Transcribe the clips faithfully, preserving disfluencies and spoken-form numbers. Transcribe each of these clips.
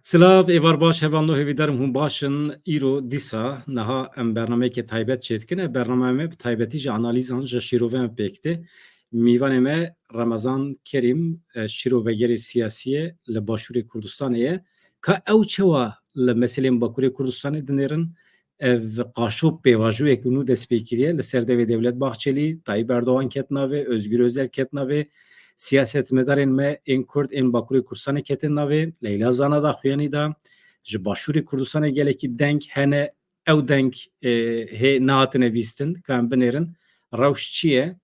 Silav, êvar baş, hevalno, hêvîdarim hûn baş in. Îro dîsa niha em bernameyeke taybet çêdikin. Ev bername me bi taybetî ji analîzan, ji şîrove me pêk tê. Mîvanê me Remezan Kerîm, e, şîrovegerê siyasî ye, li Başûrê Kurdistanê ye. Ka ew çawa li meselên Bakurê Kurdistanê dinêrin, ev qaşo pêvajoyek nû dest pê kiriye. Li ser devê Dewlet Bahçelî, Tayyip Erdogan ket navê, Özgür Özel ket navê, siyasetmedarên me ên Kurd ên Bakurê Kurdistanê ketin navê, Leyla Zana da xuyanî da, ji Başûrê Kurdistanê gelekî deng hene, ew deng, e, hê nehatine bîstin, ka em binêrin, rewş çi ye?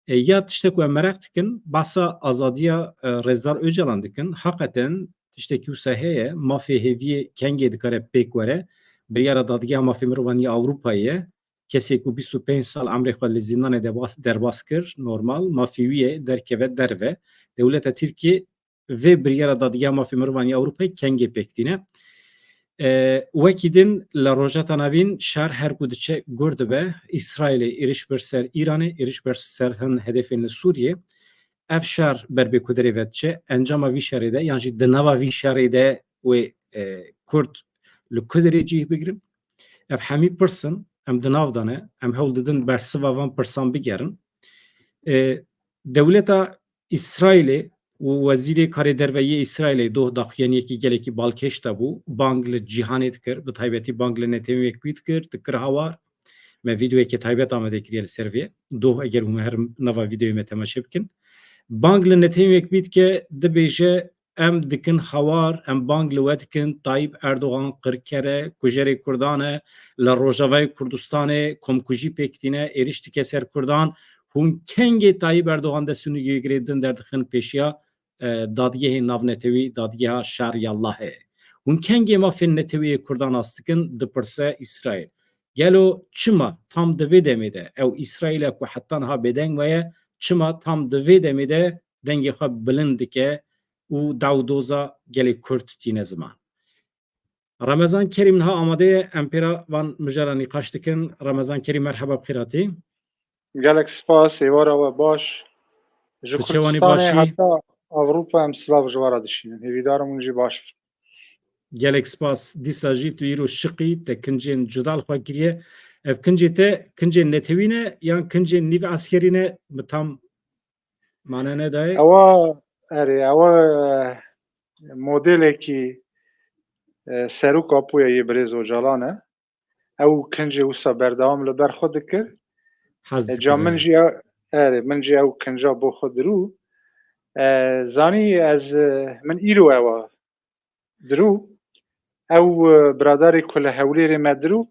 E, ya tiştek ku em meraq dikin, bahsa azadiya, e, Rêzdar Ocalan dikin. Haqeten tiştekî wisa heye, mafê hêviyê kengê dikare pêk were. Biryara Dadgeha Mafê Mirovan ya Ewropayê ye. Kesê ku bîst û pênc sal emrê xwe li zîndanê debas-, derbas kir, normal, mafê wî ye, derkeve derve. Dewleta Tirkiyê vê biryara Dadgeha Mafê Mirovan ya Ewropayê kengê pêk tîne. E, wekî din li Rojheta Navîn şer her ku diçe gur dibe, Îsraîlê êriş ber ser Îranê, êriş ber ser hin hedefên li Sûriyê. Ev şer ber bê kuderê ve diçe, encama vî şerê de, yan jî di nava vî şerê de wê, e, Kurd li kuderê cih bigrin. Ev hemî pirs in, em di nav de ne, em hewl didin bersiva van pirsan bigerin. E, dewleta Îsraîlê û Wezîrê Karê Derve yê Îsraîlê doh daxuyaniyekî gelekî balkêş de bû. Bang li cîhanê dikir, bi taybetî bang li Netewên Yekbûyî dikir, dikir hawar. Me vîdeoyekê taybet amade kiriye li ser vê. Doh eger hûn her nava vîdeoyê me temaşe bikin. Bang li Netewên Yekbûyî dike, dibêje, em dikin hawar, em bang li we dikin, Tayyip Erdogan qirker e, kujerê Kurdan e, li Rojavayê Kurdistanê komkujî pêk tîne, êriş dike ser Kurdan. Hûn kengê Tayyip Erdogan dest û nigê girê din derdixin pêşiya, e, dadgehê navnetewî, dadgeha şer ya Allahê? Hûn kengê mafên netewî yê Kurdan nas dikin, dipirse Îsraîl. Gelo çima tam di vê demê de ew Îsraîla ku heta niha bêdeng ve ye, çima tam di vê demê de dengê xwe bilind dike û daw doza gelê Kurd tîne ziman? Remezan Kerîm niha amade ye, em pêra van mijara nîqaş dikin. Remezan Kerîm, merheba, bi xêr hatî. Gelek spas, êvara we baş. Ji Kurdistanê heta Ewropa em silav ji we re dişînin. Hêvîdarim hûn jî baş bin. Gelek spas. Dîsa jî tu îro şiqî, te kincên cuda li xwe kiriye. Ev kincê te kincên netewî ne yan kincên nîv eskerî ne? Bi tam mane nedayê. Ewa, erê, ewa, e, modelekî, e, Serok Apo ye yê birêz Ocalan e. Ew kincê wisa berdewam li ber xwe dikir. Hez E, ca dikir, min e. jî ew, erê, min jî ew kinca bo xwe dirû. E, zanî ez, e, min îro ewa dirû. Ew, e, biradarê ku li Hewlêrê me dirû,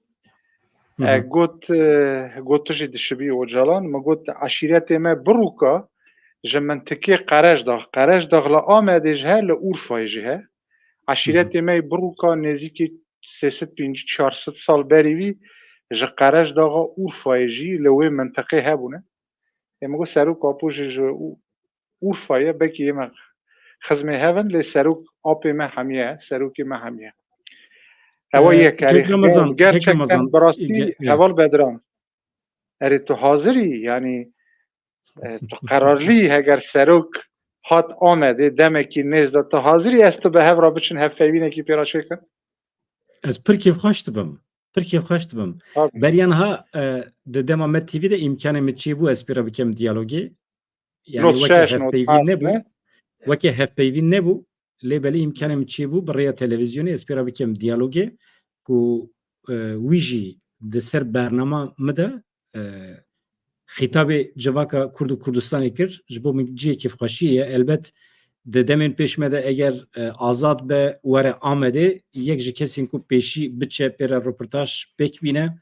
Hı e, hı. got, e, got, tu jî dişibî Ocalan. Min got, eşîretê me birûka ji mintikê Qerecdax. Qerecdax li Amedê jî he, li Urfayê jî he. Hı hı. Eşîretê me yê birûka nêzîkî sê sed pêncî çar sed sal berî vî ji Qerecdaxa Urfayê jî li wê mintiqê hebûne. Ê, min got, Serok Apo jî ji Û-, Urfa ye, belkî yê me xizmê hev in, lê Serok Apê me hemiye, Serokê me hemiye. Ewa Ee, yek, Kek erê, Ramazan, Kek gerçekten Ramazan, bi rastî ge-, ge- heval Bedran. Erê, tu hazir î, yanî, e, tu qerarlî, heger Serok hat Amedê demekî nêz de, tu hazir î ez tu bi hev re biçin hevpeyvînekî pê re çêkin? Ez pir kêfxweş dibim. Pir kêfxweş dibim. Tabii. Beriya niha, e, di dema me T V de îmkanê min çêbû ez pê re bikim diyalogê. Yani Not weke şeş, not hevpeyvîn heft nebû. Ne? Weke hevpeyvîn nebû. Lê belê îmkanê min çêbû bi rêya televîzyonê ez pê re bikim diyalogê ku, e, wî jî di ser bernama min de, e, xîtabê civaka Kurd û Kurdistanê kir. Ji bo min cihê kêfxweşiyê ye. Elbet di demên pêş me de eger, e, azad be were Amedê, yek ji kesên ku pêşî biçe pê re reportaj pêk bîne,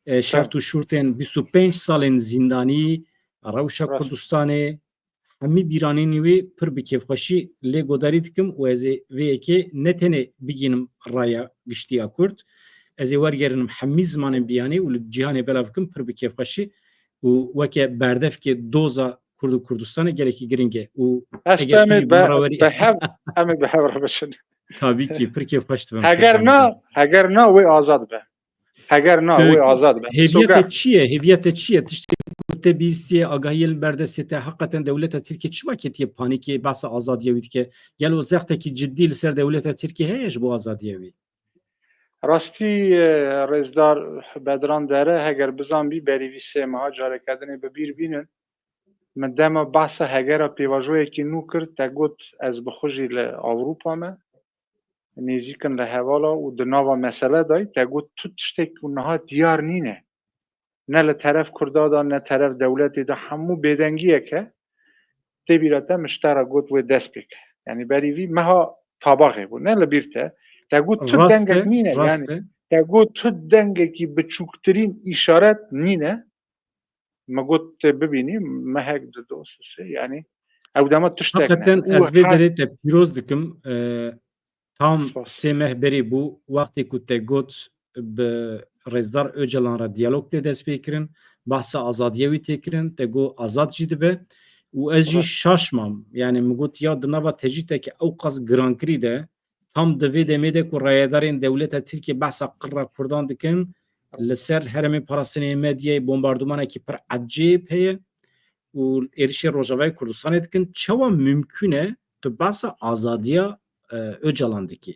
e, şert û şûrtên bîst û pênc salên zîndanî, rewşa Rast. Kurdistanê, hemî bîranînî wî pir bi kêfxweşî lê godarî dikim û ez ê vê yekê ne tenê bigînim raya giştî ya Kurd, ez ê wergerinim hemî zimanên biyanî û li cîhanê belav bikim pir bi kêfxweşî û weke berdevkê doza Kurd û Kurdistanê gelekî giring e û Ez eger tu em ê jî bi min re werî bi hev, em ê bi hev re biçin. Tabii ki, pir kêfxweş dibim, Heger Kek na, Ramazan. Heger na wê azad be. Heger na, Tu wê azad be. Hêviyete çi ye? Hêviyete çi ye? Tiştê ku te bîstiye, agahiyê li ber destê te, heqeten dewleta Tirkiyê çima ketiye panîkê, behsa azadiya wî dike? Gelo zextekî cidî li ser dewleta Tirkiyê heye ji bo azadiya wî? Rastî, e, rêzdar Bedran Dere, heger bizan bî, berî vî sê meha careke dinê bi bîr bînin. Min dema behsa hegera pêvajoyekî nû kir, te got, ez bi xwe jî li Ewropa me, nêzîkin li hevala û di nava mesele dayî, te got, tu tiştek ku niha diyar nîne. Ne li teref Kurda de, ne teref dewletê de, hemû bêdengiyek e. Tê bîra te, min ji te re got, wê dest pê ke. Yanî berî vî meha tabaxê bû. Ne li bîr te. Te got, tu Rast dengek e, nîne. rast Yanî e. te got, tu dengekî biçûktirîn îşaret nîne. Me got, tê bibînî, mehek, dido, sisê, yanî ew dema tiştek ne. Heqeten Û ez vê her derê te pîroz dikim. E, tam Spas. Sê meh berî bû, wextê ku te got bi Rêzdar Ocalan re diyalog tê dest pê kirin, behsa azadiya wî tê kirin, te got azad jî dibe. Û ez jî Evet. şaş mam. Yani min got ya di nava tecrîdeke ew qas girankirî de, tam di vê demê de ku rayedarên dewleta Tirkiye behsa qirra Kurdan dikin, li ser herêmê parastinê medyayê bombardumanekî pir ecêb heye û êrişê Rojavayê Kurdistanê dikin. Çawa mimkûn e tu behsa azadiya, e, Ocalan dikî?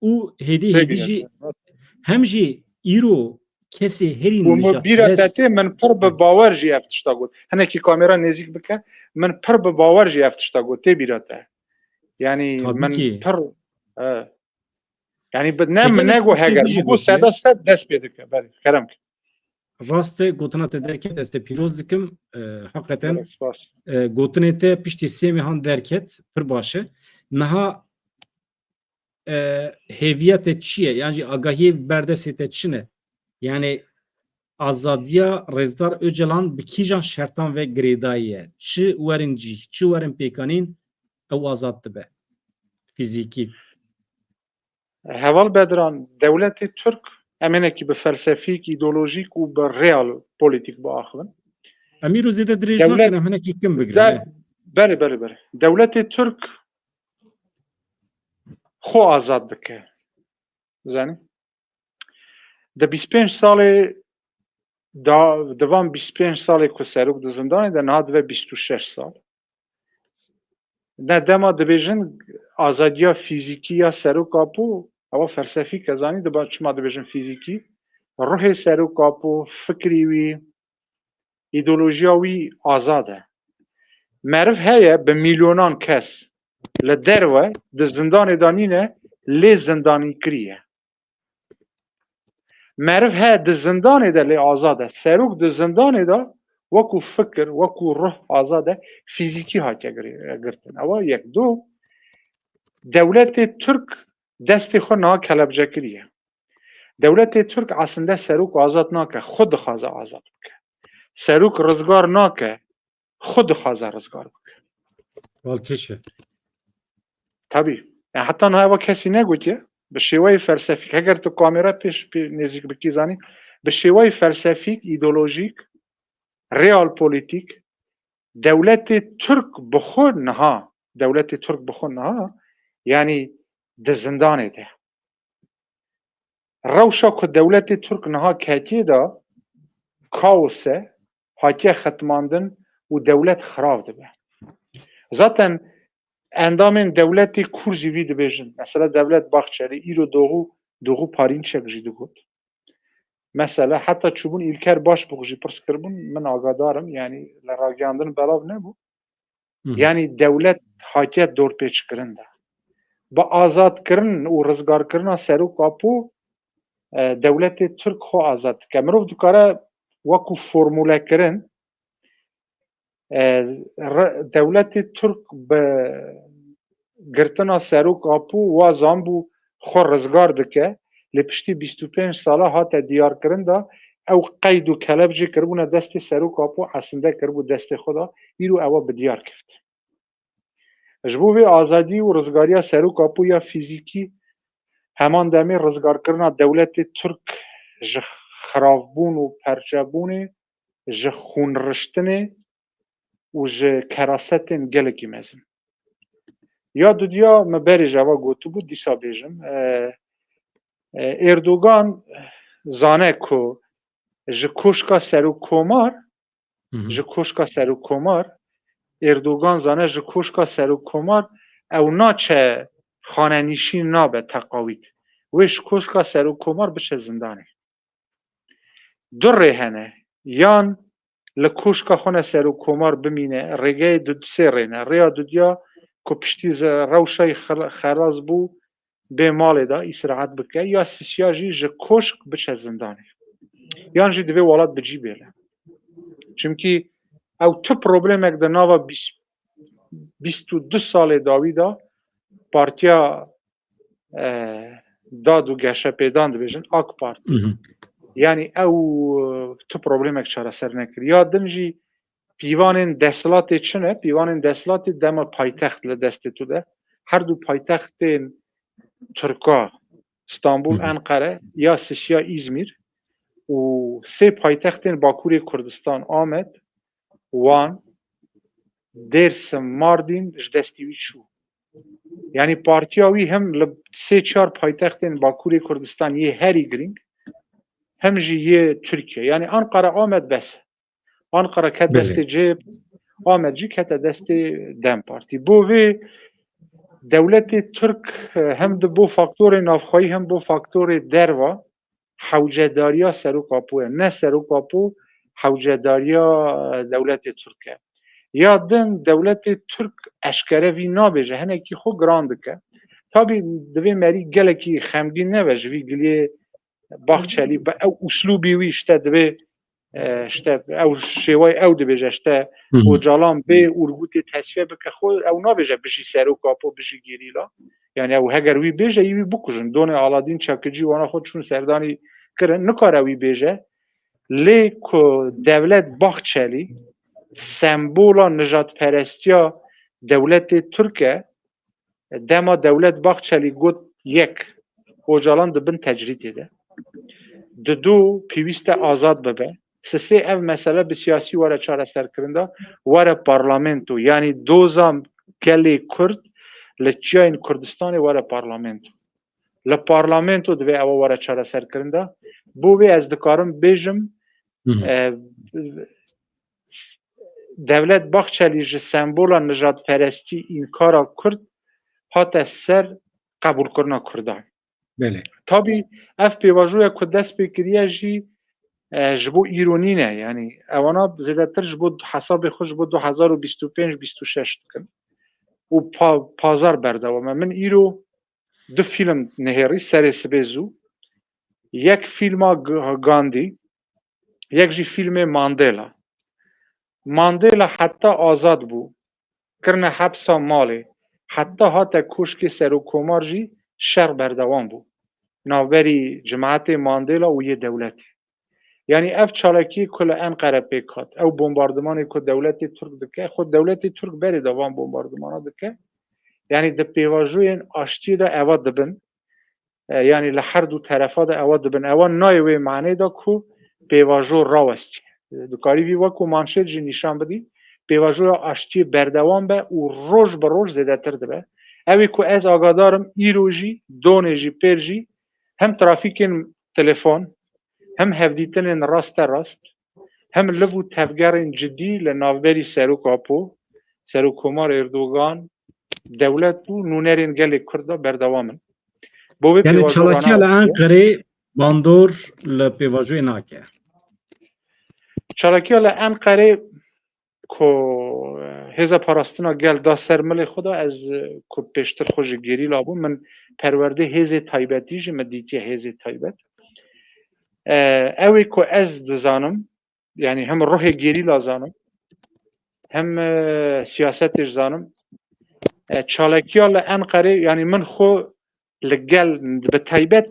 Û hêdî hêdî Peki, jî evet. hem jî îro kesê herî Û min bîra te nijadperest tê, min pir bi bawer jî ev tişta got. Hinekî kamera nêzîk bike, min pir bi bawer jî ev tişta got. Tê bîra te. Yanî Tabii min ki. pir, e, yanî bi, ne Peki min ne ne got tiştê heger, bijî min got gotiye? Seda sed dest pê dike. Belê, kerem ki. Rast e, gotina te derket, ez te pîroz dikim. E, heqeten, Belê, spas. e, gotinê te piştî sê mehan derket, pir baş e. Niha, e, hêviya te çi ye? Yan jî agahiyê berdestê te çi ne? Yani azadiya Rêzdar Ocalan bi kîjan şertan ve girêdayî ye? Çi werin cîh, çi werin pêkanîn, ew azad dibe. Fîzîkî. Heval Bedran, dewletê Tirk em hinekî bi felsefîk, îdeolojîk û bi real polîtîk biaxivin. Em îro zêde dirêj Dewlet- nakin, em hinekî kim bigrin. De, he. Belê, belê, belê. Dewletê Tirk xwe azad dike. Zanî? Di bîst pênc salê da, di van bîst pênc salê ku serok di zindanê de, niha dibe bîst û şeş sal. Ne dema dibêjin azadiya fîzîkî ya Serok Apo, ewa felsefîk e, zanî diba çima dibêjin fîzîkî? Ruhê Serok Apo, fikrî wî, îdeolojiya wî azad e. Meriv heye bi milyonan kes li derve di zindanê de nîne, lê zindanî kiriye. Meriv he di zindanê de lê azad e. Serok di zindanê de wekû fikir, wekû ruh azad e, fîzîkî hatiye gir-, girtin. Ewa yek. Du, dewletê Tirk destê xwe niha kelepçe kiriye. Dewletê Tirk aslinde Serok azad nake, xwe dixwaze azad bike. Serok rizgar nake, xwe dixwaze rizgar bike. Balkêş e. Tabî. Yani heta niha ewa kesî negotiye. Bi şêweyê felsefîk, heger tu kamera pêş pê nêzîk bikî, zanî, bi şêweyê felsefîk, îdeolojîk, real polîtîk, dewletê Tirk bi xwe niha, dewletê Tirk bi xwe niha, yani di zindanê de. Rewşa ku dewletê Tirk niha ketiye de kaos e, hatiye xetmandin û dewlet xirav dibe. Zaten endamên dewletê kûr jî vî dibêjin. Mesela Devlet Bahçeli îro Doğu, Doğu Perinçek jî digot. Mesela heta çûbûn İlker Başbuğ jî pirs kiribûn, min agadar im, yani li ragihandin belav nebû. Hı hı. Yani dewlet hatiye dorpêçkirin de. Bi azadkirin û rizgarkirina Serok Apo, e, dewletê Tirk xwe azad dike. Mirov dikare wekû formûlekirin, e, re-, dewletê Tirk bi girtina Serok Apo wa zanbû xwe rizgar dike, lê piştî bîst û pênc sala hate diyarkirin de ew qeyd û kelepcê kiribûne destê Serok Apo, esinde kiribû destê xwe de, îro ewa bi diyar keft. Ji bo vê azadî û rizgariya Serok Apo ya fîzîkî, heman demê rizgarkirina dewletê Tirk ji xiravbûn û perçebûnê, ji xûnriştinê û ji kerasetên gelekî mezin. Ya dudiya me berê ji eva gotibû, dîsa bêjim. E, e, Erdogan zane ku ji koşka serokkomar, Hı hı. ji koşka serokkomar, Erdogan zane ji koşka serokkomar ew naçe xanenîşîn nabe teqawît. Wê ji koşka serokkomar biçe zindanê. Du rê hene, yan li koşka xwe ne serokkomar bimîne, rêgeyê du sê rê ne. Rêya dudiya ku piştî ze-, rewşa yî xel-, xelas bû, bê malê de îstirahat bike, ya sisiya jî ji koşk biçe zindanê. Yan jî divê welat bi cî bêle. Çimkî ew tu problemek di nava bîst, bîst û du salê dawî de partiya, e, dad û geşepêdan dibêjin, AK Parti. Hı hı. Yanî ew, e, tu problemek çareser nekir. Ya din jî pîvanên desthilatê çi ne? Pîvanên desthilatê dema paytext li destê tu de. Her du paytextên Tirka, Stanbul, Hı hı. Enqere, ya sisiya Îzmîr û sê paytextên Bakurê Kurdistan, Amed, Wan, Dêrsim, Mardîn ji destî wî çû. Yanî partiya wî hem li sê çar paytextên Bakurê Kurdistan yê herî girîng, hem jî yê Tirkiye. Yanî Anqara, Amed bes. Anqara ket Belê. destê cêb, Amed jî kete destê DEM Partî. Bo vê dewletê Tirk, e, hem di bo faktorê navxweyî hem bo faktorê derva hewcedariya Serok Apo ye. Ne Serok Apo hewcedariya, e, dewletê Tirk e. Ya din dewletê Tirk eşkere vî nabêje, hinekî xwe giran dike. Tabî divê merî gelekî xemgîn nebe ji vî giliyê Bahçelî, bi ew uslûbî wî işte divê, e, işte ew şêwayê ew dibêje, işte Hı hı. Ocalan bê Urgutê tesfiye bike, xwe ew nabêje bijî Serok Apo, bijî gerîla. Yani ew heger wî bêje, yî wî bikujin. Donê Aladîn Çakicî wana xwe çûn serdanî kirin, nikare wî bêje. Lê ku dewlet Bahçelî sembola nijadperestiya dewletê Tirk e, dema dewlet Bahçelî got yek, Ocalan di bin tecrîdê de. Didu pêwîst e azad bibe. Sisê ev mesele bi siyasî were çareserkirin de, were parlamento. Yanî doza gelê Kurd li çiyayên Kurdistanê were parlamento. Li parlamento divê ewa were çareserkirin de. Bo vê ez dikarim bêjim, Hı hı. e, dewlet Bahçelî ji sembola nijadperestî, înkara Kurd hate ser qebûlkirina Kurdan. Belê. Tabî ev pêvajoya ku dest pê kiriye jî, e, ji bo îro nîne. Yanî ewana zêdetir ji bo hesabê xwe ji bo du hezar û bîst û pênc bîst û şeş dikin. Û pa-, pazar berdewam e. Min îro du fîlm nihêrî serê sibê zû. Yek fîlma G-, Gandhi, yek jî fîlmê Mandela. Mandela heta azad bû, kirine hepsa malê, heta hate koşkê serokkomar jî şer berdewam bû. Navberî cimetê Mandela û yê dewletê. Yanî ev çalakiyê ku li Enqere pêk hat, ew bombardimanê ku dewletê Tirk dike, xwe dewletê Tirk berê de van bombardimana dike. Yanî di pêvajoyên aştiyê de eva dibin. E, yanî li her du terefa de ewa dibin. Ewa nayê wê manê de ku pêvajo rawestî. E, dikarî vî wekû manşêt jî nîşan bidî. Pêvajoya aştiyê berdewam be û roj bi roj zêdetir dibe. Ew ê ku ez agadar im, îro jî, donê jî, pêr jî hem trafîkên telefon, hem hevdîtinên raste rast, hem liv û tevgerên cidî li navberî Serok Apo, Serokkomar Erdogan, dewlet û nûnerên gelê Kurd de berdewam in. Bo vê Yani pêvajoyê çalakiya li rana Enqerê bandor li pêvajoyê nake. Çalakiya li Enqerê ku, e, Hêza Parastina Gel da ser milê xwe de, ez, e, ku pêştir xwe ji gerîla bûm, min perwerdê hêzê taybetî jî min dîtiye, hêzê taybet. E, ew ê ku ez dizanim, yani hem ruhê gerîla zanim, hem, e, siyasetê jî zanim. E, çalakiya li Enqerê, yani min xwe li gel, bi taybet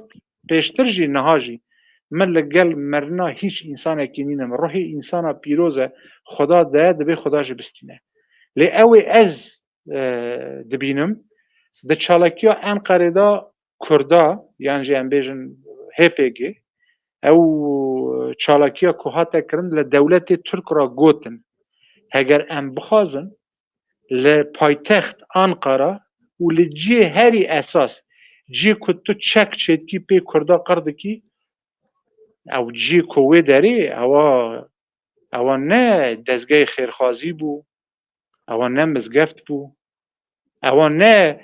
pêştir jî, niha jî min li gel mirina hîç însanekî nînim. Ruhê însana pîroz e, Xuda de, divê Xuda jî bistîne. Lê ew ê ez, e, dibînim, di çalakiya Enqerê de Kurda, yan jî em bêjin H P G, ew çalakiya ku hate kirin li dewletê Tirk re gotin, heger em bixwazin, li paytext Anqara û li cihê herî esas, cihê ku tu çek çêdikî pê Kurda qir dikî, Ew cî ku wê derê, ewa, ewa ne dezgehê xêrxwazî bû, ewa ne mizgeft bû, ewa ne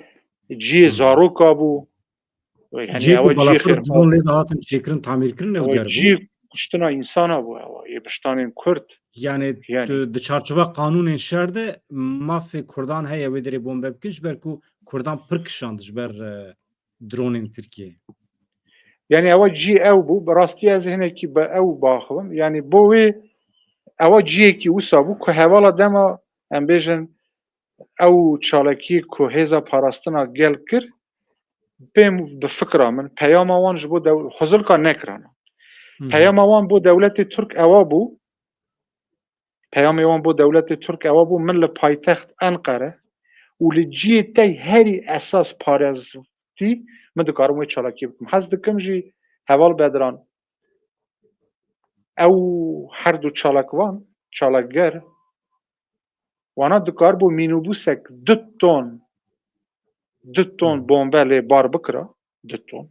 ciyê zaroka bû. Yanî ciyê ku balafir dron lê dihatin çêkirin, tamîrkirin ew der bû. Ciyê kuştina însana bû ewa, yê biştanên Kurd. Yanî di çarçova qanûnên şer de mafê Kurdan heye wê derê bombe bikin, ji ber ku Kurdan pir kişand ji ber, e, dronên Tirkiyê. Yanî ewa cî ew bû, bi rastî ez hinekî bi ew biaxivim. Yanî bo wê ewa ciyekî wisa bû ku hevala dema, em bêjin, ew çalakî ku hêza parastina gel kir, pêm bi fikra min, peyama wan ji bo dew-, xwezilka nekirana. Peyama wan bo dewletê Tirk ewa bû, peyamê wan bo dewletê Tirk ewa bû, min li paytext Enqere û li ciyê te herî esas parastî, min dikarim wê çalakiyê bikim. Hez dikim jî heval Bedran, ew her du çalakvan, çalakger, wana dikaribû mînûbûsek du ton, du ton bombe lê bar bikira, du ton.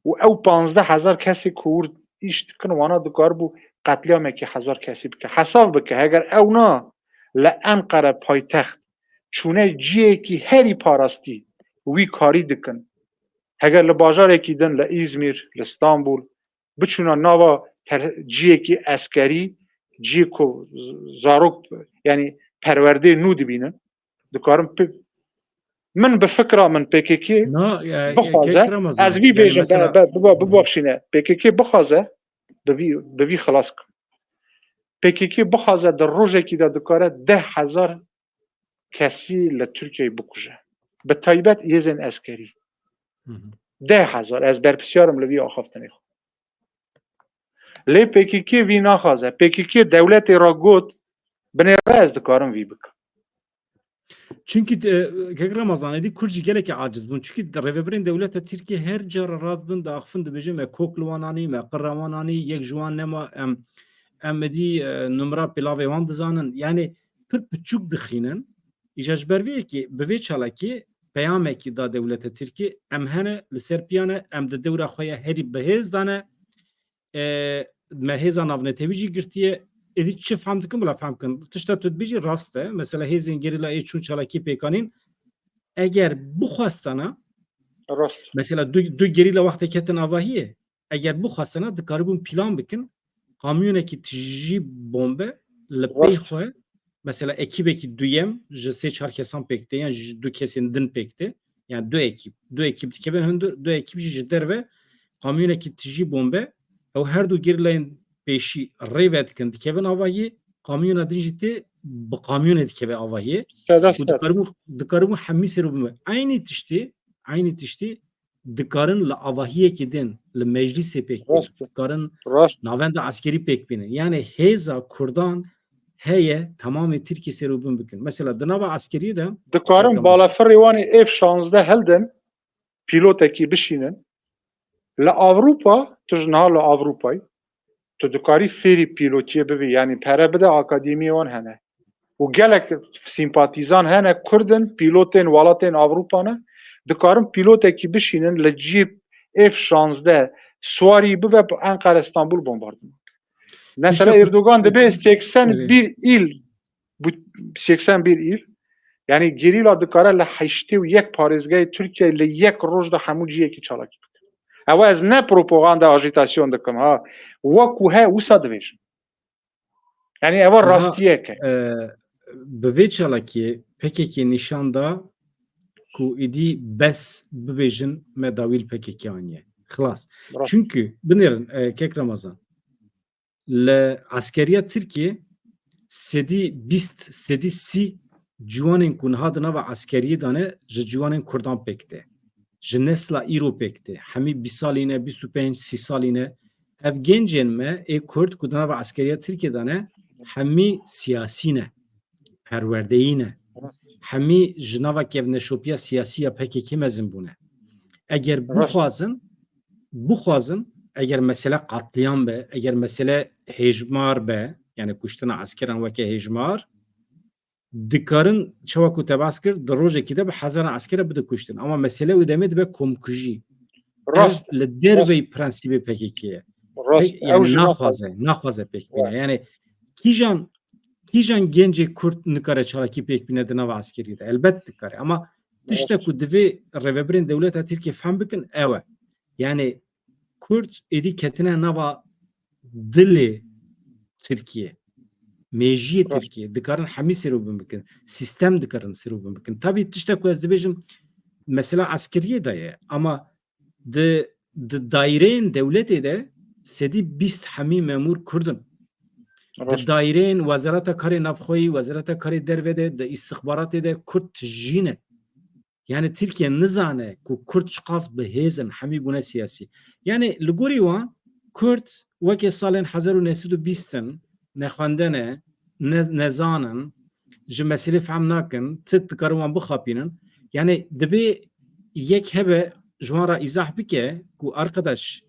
Û ew panzdeh hezar kesê ku wir îş dikin, wana dikaribû qetlîamekî hezar kesî bike. Hesab bike, heger ew na li Enqere paytext çûne ciyekî herî parastî wî karî dikin. Heger li bajarekî din, li Îzmîr, li Stenbul, biçûna nava ter-, ciyekî eskerî, ciyê ku z-, zarok, yanî perwerdeyê nû dibînin, dikarim pi-, min bi fikra min P K K Na, e, e, bixwaze, Kek Ramazan, ez vî yani bêjim, mesela be-, be-, biba-, bibexşîne, P K K bixwaze, bi vî, bi vî xilas kim. P K K bixwaze di rojekî de dikare deh hezar kesî li Tirkiyeyê bikuje. Bi taybet hêzên eskerî. Hı hı. Deh hezar, ez berpirsiyar im li vî axaftinê xwe. Lê P K K vî naxwaze. P K K dewletê re got, binêre ez dikarim vî bikim. Çunkî, e, Kek Ramazan, êdî Kurd jî gelekî aciz bûn. Çunkî rêvebirên dewleta Tirkiyê her cara radibin, diaxifin, dibêjin, me kok li wan anî, me qir li wan anî, yek ji wan nema, em, em êdî, e, numra pêlavê wan dizanin. Yanî pir piçûk dixînin. Îja ji ber vê yekê, bi vê çalakî peyamekî da dewleta Tirkiyê, em hene, li ser piya ne, em di dewra xwe ya herî bi hêz de ne, e, me hêza navnetewî jî girtiye. Êdî çi fehm dikin, bila fehm kin. Tişta tu dibêjî rast e. Mesela hêzên gerîla ê çûn çalakî pêk anîn. Eger bixwestana, Rast. mesela du, du gerîla wextê ketin avahiyê, eger bixwestana, dikaribûn plan bikin, kamyonekî tijî bombe li pey Rast. xwe, mesela ekîbekî duyem ji sê çar kesan pêk tê, yan ji du kesên din pêk tê, yan du ekîb, du ekîb dikevin hundir, du ekîb jî ji derve kamyonekî tijî bombe, ew her du gerîlayên pêşî rê vedikin, dikevin avahiyê, kamyona din jî tê bi kamyonê dikeve avahiyê. Seda û sed. Dikaribûn, dikaribûn hemî ser û bime. Eynî tiştî, eynî tiştî dikarin li avahiyekî din, li meclîsê pêk bînin. Rast e. Dikarin Rast. navenda eskerî pêk bînin. Yani hêza Kurdan heye, tamamê Tirkiyê ser û bin bikin. Mesela di nava eskeriyê de Dikarin Kek Ramazan. balafirê wan ê F şazdeh hildin, pîlotekî bişînin. Li Ewropa, tu ji niha li Ewropayê, tu dikarî fêrî pîlotiyê bibî, yanî pere bide akademiyê wan hene. Û gelek simpatîzan hene, Kurd in, pîlotên welatên Ewropa ne, dikarin pîlotekî bişînin li cî F şazdeh swarî bibe, bi Enqere Stenbul bombardiman. Mesela Tişta ku Erdogan dibê seksen bir il, bu seksen bir il, yani gerîla dikare li heştê û yek parêzgehê Tirkiyeyê li yek roj de hemû ciyekî çalakî bike. Ew ez ne propaganda, ajitasyon dikim ha. Wekû he wisa dibêjim. Yani ev Aha, rastiyek e. e, bi vê çalakiyê P K K nîşan da ku êdî bes bibêjin me dawî li P K K aniye. Xilas. Rast. Çünkü binêrin, e, Kek Ramazan, li eskeriya Tirkiyê sedî bîst, sedî sî ciwanên ku niha di nava eskeriyê de ne, ji ciwanên Kurdan pêk tê. Ji nesla îro pêk tê. Hemî bîst salî ne, bîst û pênc, sî salî ne. Ev gencên me ê Kurd ku di nava eskeriya Tirkiyê de ne, hemî siyasî ne. Perwerdeyî ne. Hemî ji nava kevneşopiya siyasî ya P K K mezin bûne. Eger Rast. bixwazin, bixwazin, eger mesele qatliyam be, eger mesele hêjmar be, yani kuştina eskeran weke hêjmar, dikarin çawa ku te bas kir, di rojekî de bi hezaran eskere bide kuştin. Ama mesele wê demê dibe komkujî. Rast. Ev li derveyî Rast. prensîbê P K K ye. Rast. Pek, yani naxwaze, naxwaze pêk bîne. Yani kîjan, kîjan gencê Kurd nikare çalakî pêk bîne di nava eskeriyê de? Elbet dikare. Ama tiştek ku divê rêvebirên dewleta Tirkiye fehm bikin ew e. Yani Kurd êdî ketine nava dilê Tirkiye. Mêjiyê Tirkiye. Dikarin hemî serûbin bikin. Sîstem dikarin serûbin bikin. Tabî tiştek ku ez dibêjim mesela eskeriyê de ye. Ama di, di daîreyên dewletê de sedî bîst hemî memûr Kurd in. Di daîreyên Wezareta Karê Navxweyî, Wezareta Karê Derve de, di îstixbaratê de Kurd tijî ne. Yani Tirkiye nizane ku Kurd çiqas bi hêz in, hemî bûne siyasî. Yani li gorî wan Kurd weke salên hezar û neh sed û bîst in, nexwendene, ne, nezanin, ji meselê fehm nakin, tik dikarin wan bixapînin. Yani dibê yek hebe ji wan re îzah bike ku arkadaş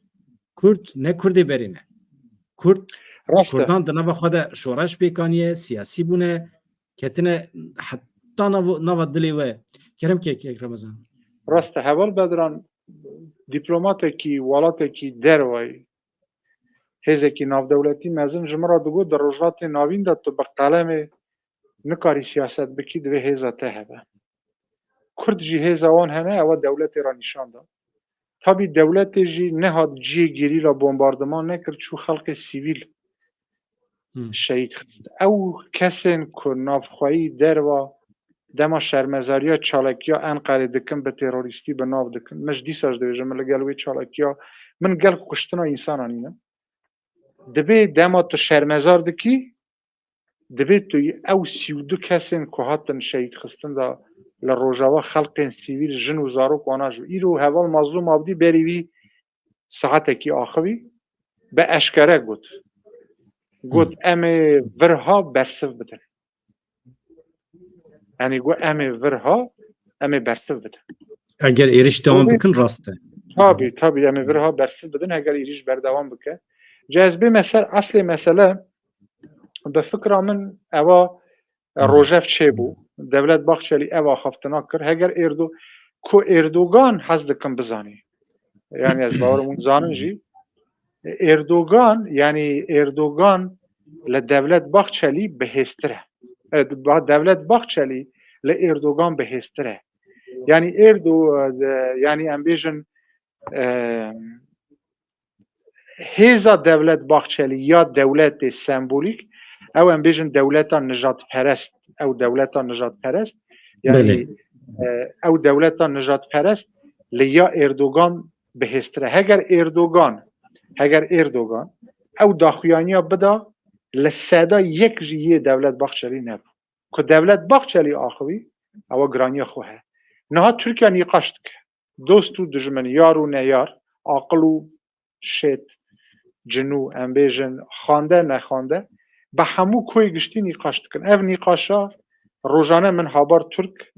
Kurd ne Kurdê berê ne. Kurd, Kurdan di nava xwe de şoreş pêk aniye, siyasî bûne, ketine heta nava, nava dilê we. Kerem ke kek Remezan. Rast e, Heval Bedran, dîplomatekî, welatekî dervayî, hêzekî navdewletî mezin ji min re digot, di Rojhilatê Navîn de tu bi qelemê nikarî siyaset bikî, divê hêza te hebe. Kurd jî hêza wan hene, ewa dewletê re nîşan da. Tabî dewletê jî nehat cihê gerîla bombardiman nekir, çû xelkê sivîl Hmm. şehîd xist. Ew kesên ku navxweyî derva dema şermezariya çalakiya Enqerê dikin, bi terorîstî bi nav dikin. Min ji dîsa jî dibêjim, min li gel wê çalakiya, min gel kuştina însanan nînim. Dibê dema tu şermezar dikî, divê tu ew sî û du kesên ku hatin şehîd xistin de li Rojava xelkên sivîl, jin û zarok wana jî. Îro Heval Mazlûm Abdî berî vî saetekî axivî bi eşkere got. Got, Hmm. em ê vir ha bersiv bidin. Yani got, em ê vir ha, em ê bersiv bidin. Eger êrîş dewam Tabî. bikin rast e. Tabî, tabî, em ê vir ha bersiv bidin, heger êrîş berdewam bike. Ca ez bême ser eslê mesele, bi fikra min ewa, e, Hmm. Rojef çêbû. Devlet Bahçelî ev axaftina kir. Heger Erdo-, ku Erdogan hez dikin bizanî. Yani ez bawerim hûn zanin jî. Erdogan, yani Erdogan li Devlet Bahçelî bihêztir e. E, ba-, Devlet Bahçelî li Erdogan bihêztir e. Yani Erdo-, e, yani em bêjin, e, hêza Devlet Bahçelî ya dewletê sembolîk, ew em bêjin dewleta nijadperest, ew dewleta nijadperest, yani, Belê. e, ew dewleta nijadperest li ya Erdogan bihêztir e. Heger Erdogan, heger Erdogan ew daxuyaniya bida, li seda yek jî yê Devlet Bahçelî nebû. Ku Devlet Bahçelî axivî, ewa giraniya xwe he. Niha Tirkiye nîqaş dike. Dost û dijmin, yar û neyar, aqil û şêt, cinû, em bêjin, xande, nexande, bi hemû koyê giştî nîqaş dikin. Ev nîqaşa rojane min Habar Tirk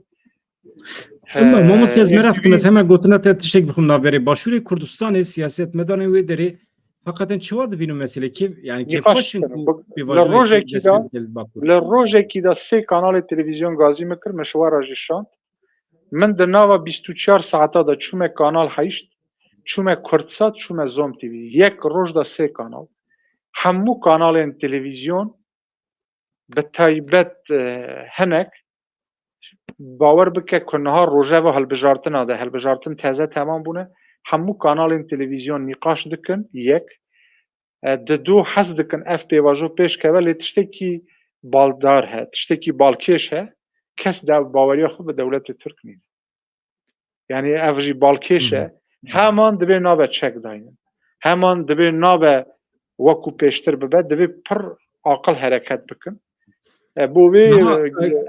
Ama mamoste, ez e, meraq dikim, ez heme gotina te tiştek bixwim navberê. Başûrê Kurdistanê siyasetmedanên wê derê heqeten çawa dibînin meselê? Kêf, yani kêfxweş in ku pêvajoyekî dest pê bike li Bakur? Li rojekî de sê kanalê televîzyon gazî min kir, min ji we re jî şand. Min di nava bîst û çar saeta de çûme Kanal heşt, çûme Kurdsat, çûme Zom T V. Yek roj de sê kanal. Hemû kanalên televîzyon bi taybet, e, hinek, bawer bike ku niha rojeva hilbijartina de, hilbijartin teze temam bûne, hemû kanalên televîzyon nîqaş dikin, yek, e, di du hez dikin ev pêvajo pêş keve, lê tiştekî baldar he, tiştekî balkêş he, kes de baweriya xwe bi dewletê Tirk nîne. Yani ev jî balkêş e. Hı hı. Heman divê nabe çek daynin. Heman divê nabe wekû pêştir bibe, divê pir aqil hereket bikin. E, bo vê, Niha, e, e,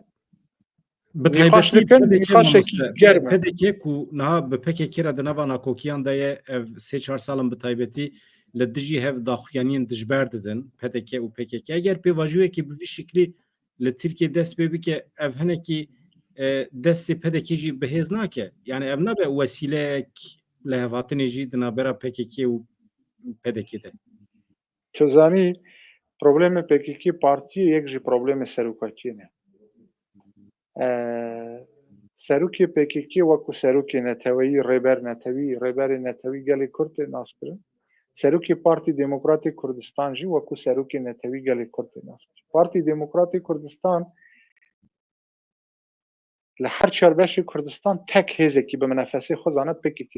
bi nîqaş taybetî dikin, P D K nîqaşekî mamoste, germ e. P D K ku niha bi P K K re di nava nakokiyan de ye, ev sê çar sal in bi taybetî li dijî hev daxuyaniyên dijber didin, P D K û P K K. Eger pêvajoyekê bi vî şiklî li Tirkiyê dest pê bike, ev hinekî, e, destê P D K jî bi hêz nake. Yani ev nabe wesîleyek lihevhatinê jî di navbera P K K û P D K de. Tu zanî, problemê P K K partiyê yek jî problemê serokatiyê ne. E, serokê P K K wekû serokê neteweyî, rêber netewî, rêberê netewî gelê Kurd tê naskirin. Serokê Partî Demokratê Kurdistan jî wekû serokê netewî gelê Kurd tê nas kirin. Partî Demokratê Kurdistan li her çar beşê Kurdistan tek hêzekî bi minefesê xwe zane P K K.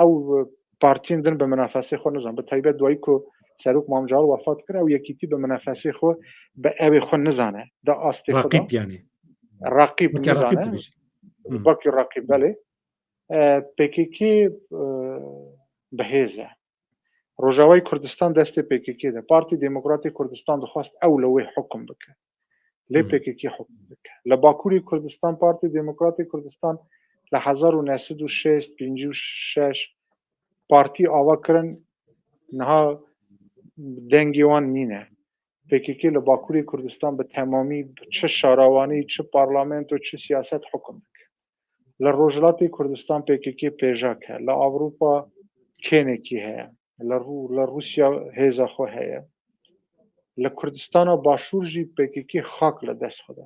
Ew, e, partiyên din bi minefesê xwe nizan. Bi taybet duayî ku Serok Mam Cahal wefat kir, ew yekîtî bi minefesê xwe, bi ewê xwe nizane. Da astê xwe da. Raqîb yani. Raqîb Weke nizane. Raqîb dibêjin. Hı. Wekî raqîb, belê. E, P K K, e, bi hêz e. Rojavayê Kurdistan destê P K K de. Partî Demokratê Kurdistan dixwest ew li wê hukum bike. Lê Hmm. P K K hukum dike. Li Bakurê Kurdistan Partî Demokratê Kurdistan li hezar û neh sed û şêst, pêncî û şeş partî ava kirin, niha dengê wan nîne. P K K li Bakurê Kurdistan bi temamî, çi şarewanî, çi parlamento, çi siyaset hukum dike. Li Rojhilatê Kurdistan P K K pêjak e, li Ewropa kênekî heye, li Rû-, li Rûsya hêza xwe heye. Li Kurdistana Başûr jî P K K xak li dest xwe de.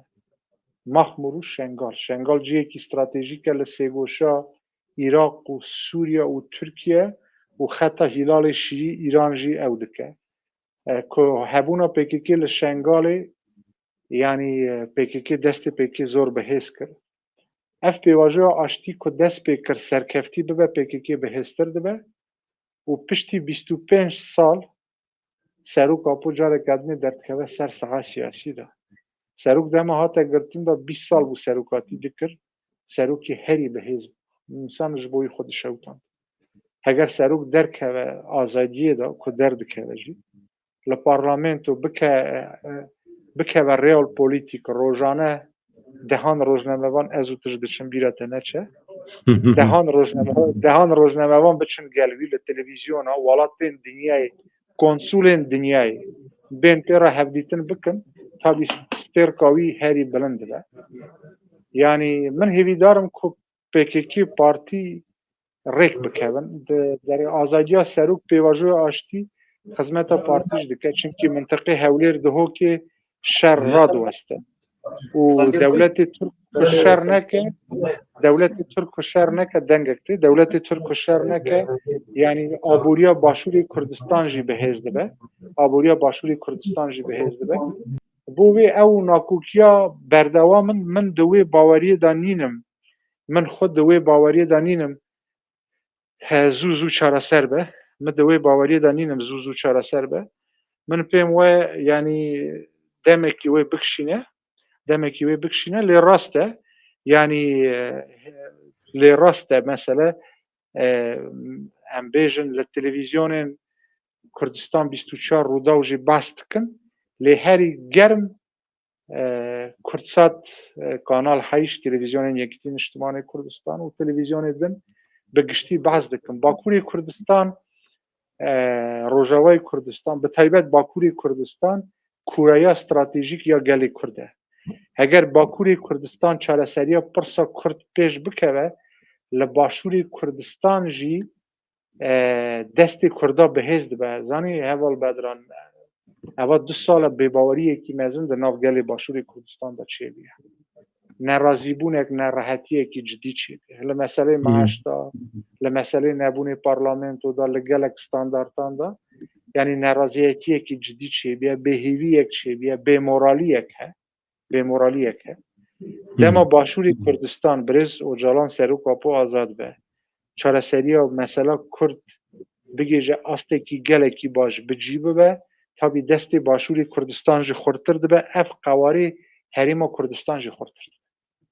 Maxmûr û Şengal. Şengal cihekî stratejîk e li sêgoşa Iraq û Sûriye û Tirkiye û xeta Hîlalê Şîî Îran jî ew dike. E, ku hebûna P K K li Şengalê, yanî, e, P K K destê P K K zor bi hêz kir. Ev pêvajoya aştî ku dest pê kir serkeftî bibe, P K K bihêztir dibe û piştî bîst û pênc sal Serok Apo careke dinê derdikeve ser saha siyasî de. Serok dema hate girtin de bîst sal bû serokatî dikir. Serokê herî bihêz bû. Însan ji bo wî xwe dişewitand. Heger serok derkeve azadiyê de ku derdikeve jî, li parlamento bike, bikeve realpolitik, rojane dehan rojnamevan, ez û tu ji diçin bîra te neçe. Dehan rojname-, dehan rojnamevan biçin gel wî li televîzyona, welatên dinyayê, konsulên dinyayê bên pê re hevdîtin bikin, tabî stêrka wî herî bilind dibe. Yanî min hêvîdar im ku P K K partî rêk bikevin. Di derê azadiya serok pêvajoya aştî xizmeta partî jî dike. Çimkî mintiqê Hewlêr Dihokê şer radiweste. Û dewletê Tirk ku şer neke, dewletê Tirk ku şer neke dengek tê. Dewletê Tirk ku şer neke, yanî aboriya Başûrê Kurdistan jî bi hêz dibe. Aboriya Başûrê Kurdistan jî bi hêz dibe. Bo vê ew nakokiya berdewam in, min di wê baweriyê de nînim. Min xwe di wê baweriyê de nînim he zû zû çareser be. Min di wê baweriyê de nînim zû zû çareser be. Min pêm we, yanî demekî wê bikişîne, demekî wê bikişîne, lê rast e, yanî, e, lê rast e, mesele, e, em bêjin li televîzyonên Kurdistan bîst û çar Rûdaw jî behs dikin, lê herî germ e, Kurdsat, e, Kanal heşt, Televîzyonên Yekîtî Niştimanê Kurdistan û televîzyonê din bi giştî behs dikin. Bakurê Kurdistan, e, Rojavayê Kurdistan, bi taybet Bakurê Kurdistan, kureya stratejîk ya gelê Kurd e. Heger Bakurê Kurdistan çareseriya pirsa Kurd pêş bikeve, li Başûrê Kurdistan jî e, destê Kurda bihêz dibe. Zanî heval Bedran, eva du sal e bêbaweriyekî mezin di nav gelê Başûrê Kurdistan de çêbûye. Nerazîbûnek, nerehetiyekî cidî çêbûye. Li meselê Hmm. maaş de, li meselê nebûnê parlamento de, li gelek standartan de, yanî neraziyetiyekî cidî çêbûye, bêhêviyek çêbûye, bêmoraliyek he. Bêmoraliyek e. Dema Başûrê Kurdistan, birêz Ocalan Serok Apo azad be, çareseriya mesela Kurd bigêje astekî gelekî baş bi cî bibe, tabî destê Başûrê Kurdistan jî xurtir dibe, ev qewarê Herêma Kurdistan jî xurtir dibe.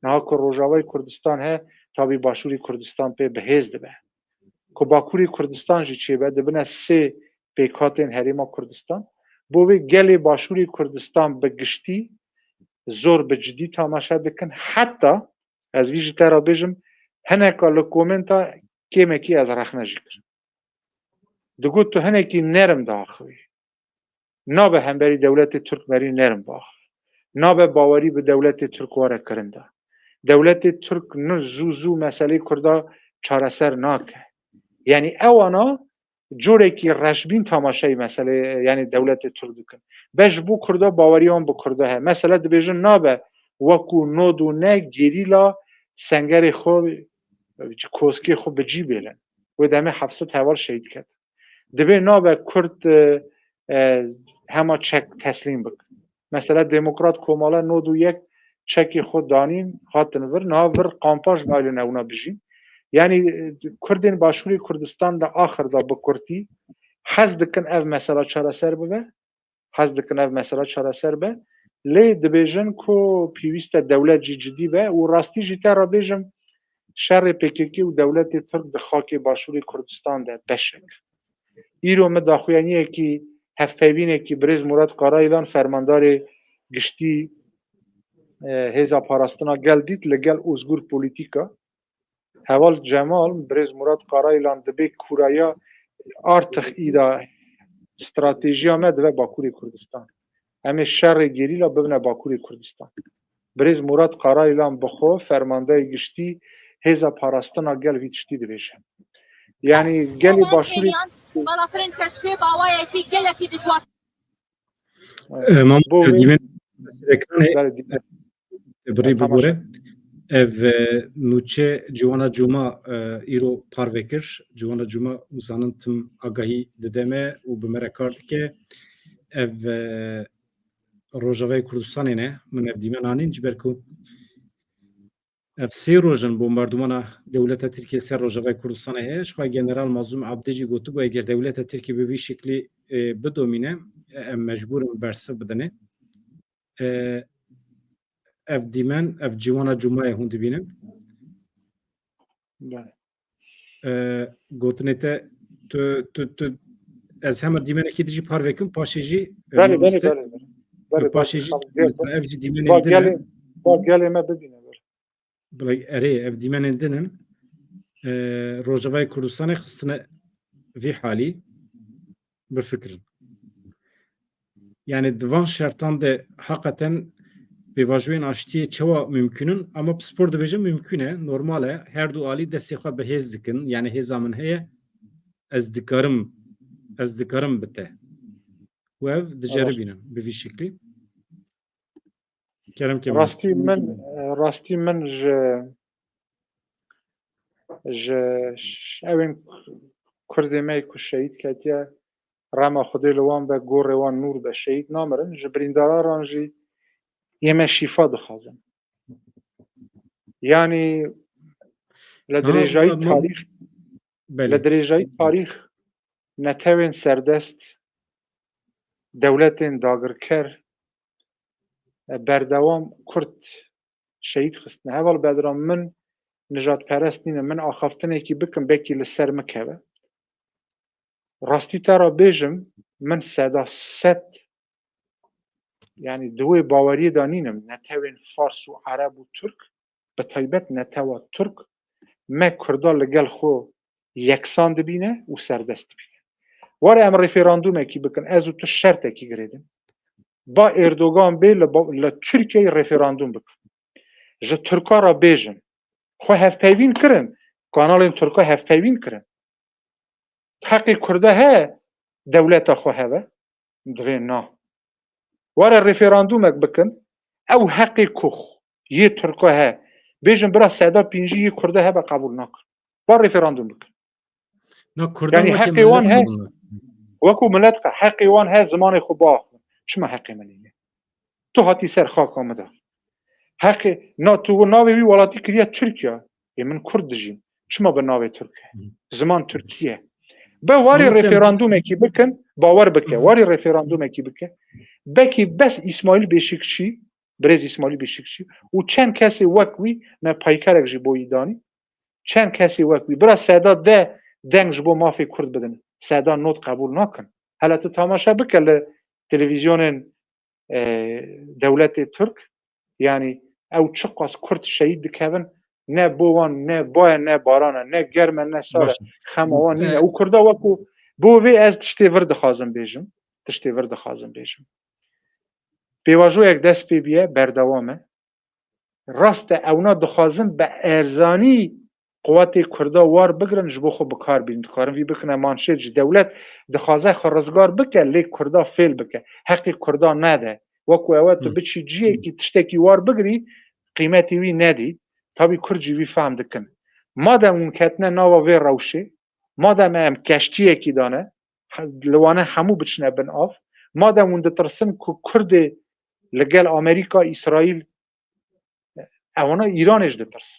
Niha ku Rojavayê Kurdistan he, tabî Başûrê Kurdistan pê bihêz dibe. Ku Bakurê Kurdistan jî çêbe, dibine sê pêkhatên Herêma Kurdistan. Bo vê gelê Başûrê Kurdistan bi giştî zor bi cidî tamaşe dikin. Heta ez vî ji te re bêjim, hineka li komenta kêmekî ez rexne jî kirim. Digot tu hinekî nerm diaxivî. Nabe hemberî dewletê Tirk merî nerm biaxivî. Nabe bawerî bi dewletê Tirk were kirin de. Dewletê Tirk ni zû zû meselê Kurda çareser nake. Yanî ewana corekî reşbîn tamaşeyî meselê, yanî dewletê Tirk dikin. Be ji bo Kurda baweriya wan bi Kurda heye. Mesele dibêjin nabe wekû nod û neh gerîla sengerê xwe, koskê xwe bi cî bêlin. Wê demê heft sed heval şehîd ketin. Divê nabe Kurd, e, e, hema çek teslîm bikin. Mesela Demokrat Komala nod û yek çekê xwe danîn, hatin vir, niha vir kampa ji nayên ewna bijîn. Yanî, e, Kurdên Başûrê Kurdistan de axir de bi kurtî hez dikin ev mesela çareser bibe. Hez dikin ev mesela çareser be. Lê dibêjin ku pêwîst e dewlet jî cidî be û rastî jî te re bêjim şerê P K K û dewletê Tirk di xakê Başûrê Kurdistan de beşek. Îro min daxuyaniyekî hevpeyvînekî birêz Murat Karayilan, fermandarê giştî, e, Hêza Parastina Gel dît li gel Ozgur Polîtîka. Heval Cemal, birêz Murat Karayilan dibê kûraya artık îda stratejiya me dibe Bakurê Kurdistan. Em ê şerê gerîla bibine Bakurê Kurdistan. Birêz Murat Karayilan bi xwe, fermandeyê giştî Hêza Parastina Gel vî tiştî dibêje. Yanî gelê Başûrê... Bala firên keşfê bawayekî gelekî dijwar. E, Mam, bo wê dîmen meselekanê, belê, dîmen. E, birî bibore. Ev, e, nûçe Ciwana Cuma, e, îro parve kir. Ciwana Cuma, zanin, tim agahî dide me û bi me re kar dike. Ev, e, Rojavayê Kurdistanê ne. Min ev dîmen anîn, ji ber ku ev sê roj in bombardûmana dewleta Tirkiyê ser Rojavayê Kurdistanê heye. Ji xwe General Mazlûm Abdî jî gotibû, eger dewleta Tirkiyê bi vî şeklî, e, bidomîne, e, em mecbûr in bersiv bidinê. E, ev dîmen, ev Ciwana Cumayê hûn dibînin. Belê. E, gotinê te, tu, tu, tu, ez hema dîmenekî dijî parve kim, paşê jî, e, Belê, belê, mamoste, belê, belê. Belê, paşê belê, jî, belê. Mesela ev jî dîmenên din e. Ba gelê, ba gelê me bibîne, belê. Bila erê, ev dîmenên din in. E, Rojavayê Kurdistanê xistine vî halî, bifikirin. Yani di van şertan de heqeten pêvajoyên aştiyê çawa mümkün in? Ama pispor dibêje mümkün e, normal e. Her du alî destê xwe bi hêz dikin. Yani hêza min heye, ez dikarim, ez dikarim bi te. Û ev diceribînin bi vî şeklî. Kerem ke Rastî min, rastî min ji, ji ş-, ewên Kurdê me ku şehîd ketiye, rema Xwedê li wan be, gorê wan nûr be, şehîd namirin. Ji birîndaran jî yê me şîfa dixwazin. Yanî li Aha, dirêjayî ma-, ma-, tarîx, belê. Li dirêjayî tarîx netewên serdest, dewletên dagirker, e, berdewam Kurd şehîd xistine. Heval Bedran, min nijadperest nînim, min axaftinekî bikim, belkî li ser min keve. Rastî te re bêjim, min seda sed, yani di wê baweriyê de nînim, netewên Fars û Ereb û Tirk, bi taybet netewa Tirk, me Kurda li gel xwe yeksan dibîne û serdest dibîne. Were em referandumekî bikin, ez û tu şertekî girêdin. Ba Erdogan bê li ba-, li Tirkiyeyê referandum bikin. Ji Tirka re bêjin. Xwe hevpeyvîn kirin. Kanalên Tirka hevpeyvîn kirin. Heqê Kurda he, dewleta xwe heve. Divê na. Were referandumek bikin. Ew heqê ku yê Tirka he. Bêjin bira seda pêncî yê Kurda hebe qebûl nakin. Ba referandum bikin. Na Kurdan Yani wekî heqê wan millet he. Qebûl nakin. Wekû millet qe-, heqê wan he zimanê xwe biaxivin. Çima heqê min nîne? Tu hatî ser xaka min de. Heqê, na tu navê wî welatî kiriye Tirkiye. Ê min Kurd dijîm. Çima bi navê Tirk e? Hı. Ziman Tirkiye. Be warê Mamoste referandumekî bikin, bawer bike. Hı. Warê referandumekî bike. Belkî bes Îsmaîl Beşikçî, birêz Îsmaîl Beşikçî û çend kesê wek wî me peykerek jî bo yî danî. Çend kesê wek wî. Bira seda de deng ji bo mafê Kurd bidin. Seda nod qebûl nakin. Hele tu tamaşe bike li televîzyonên, e, dewletê Tirk, yanî ew çiqas Kurd şehîd dikevin, ne bo wan, ne ba ye, ne baran e, ne germ e, ne sar e. Baş e. Xema wan nîne. E, Û Kurda wekû, bo vê ez tiştê vir dixwazim bêjim. Tiştê vir dixwazim bêjim. Pêvajoyek dest pê bûye, berdewam e. Rast e, ewna dixwazin bi erzanî quwetê Kurda war bigirin, ji bo xwe bi kar bînin. Dikarin vî bikine manşêt jî. Dewlet dixwaze xwe rizgar bike, lê Kurda fêl bike. Heqê Kurda nede. Wekû ew e tu Hı. biçî ciyekî tiştekî war bigirî, qîmetê wî nedî. Tabî Kurd jî vî fehm dikin. Madem hûn ketine nava vê rewşê, madem em keştiyekî dane, li wane hemû biçine bin av. Madem hûn ditirsin ku Kurdê li gel Amerîka, Îsraîl, ewana Îranê jî ditirsin.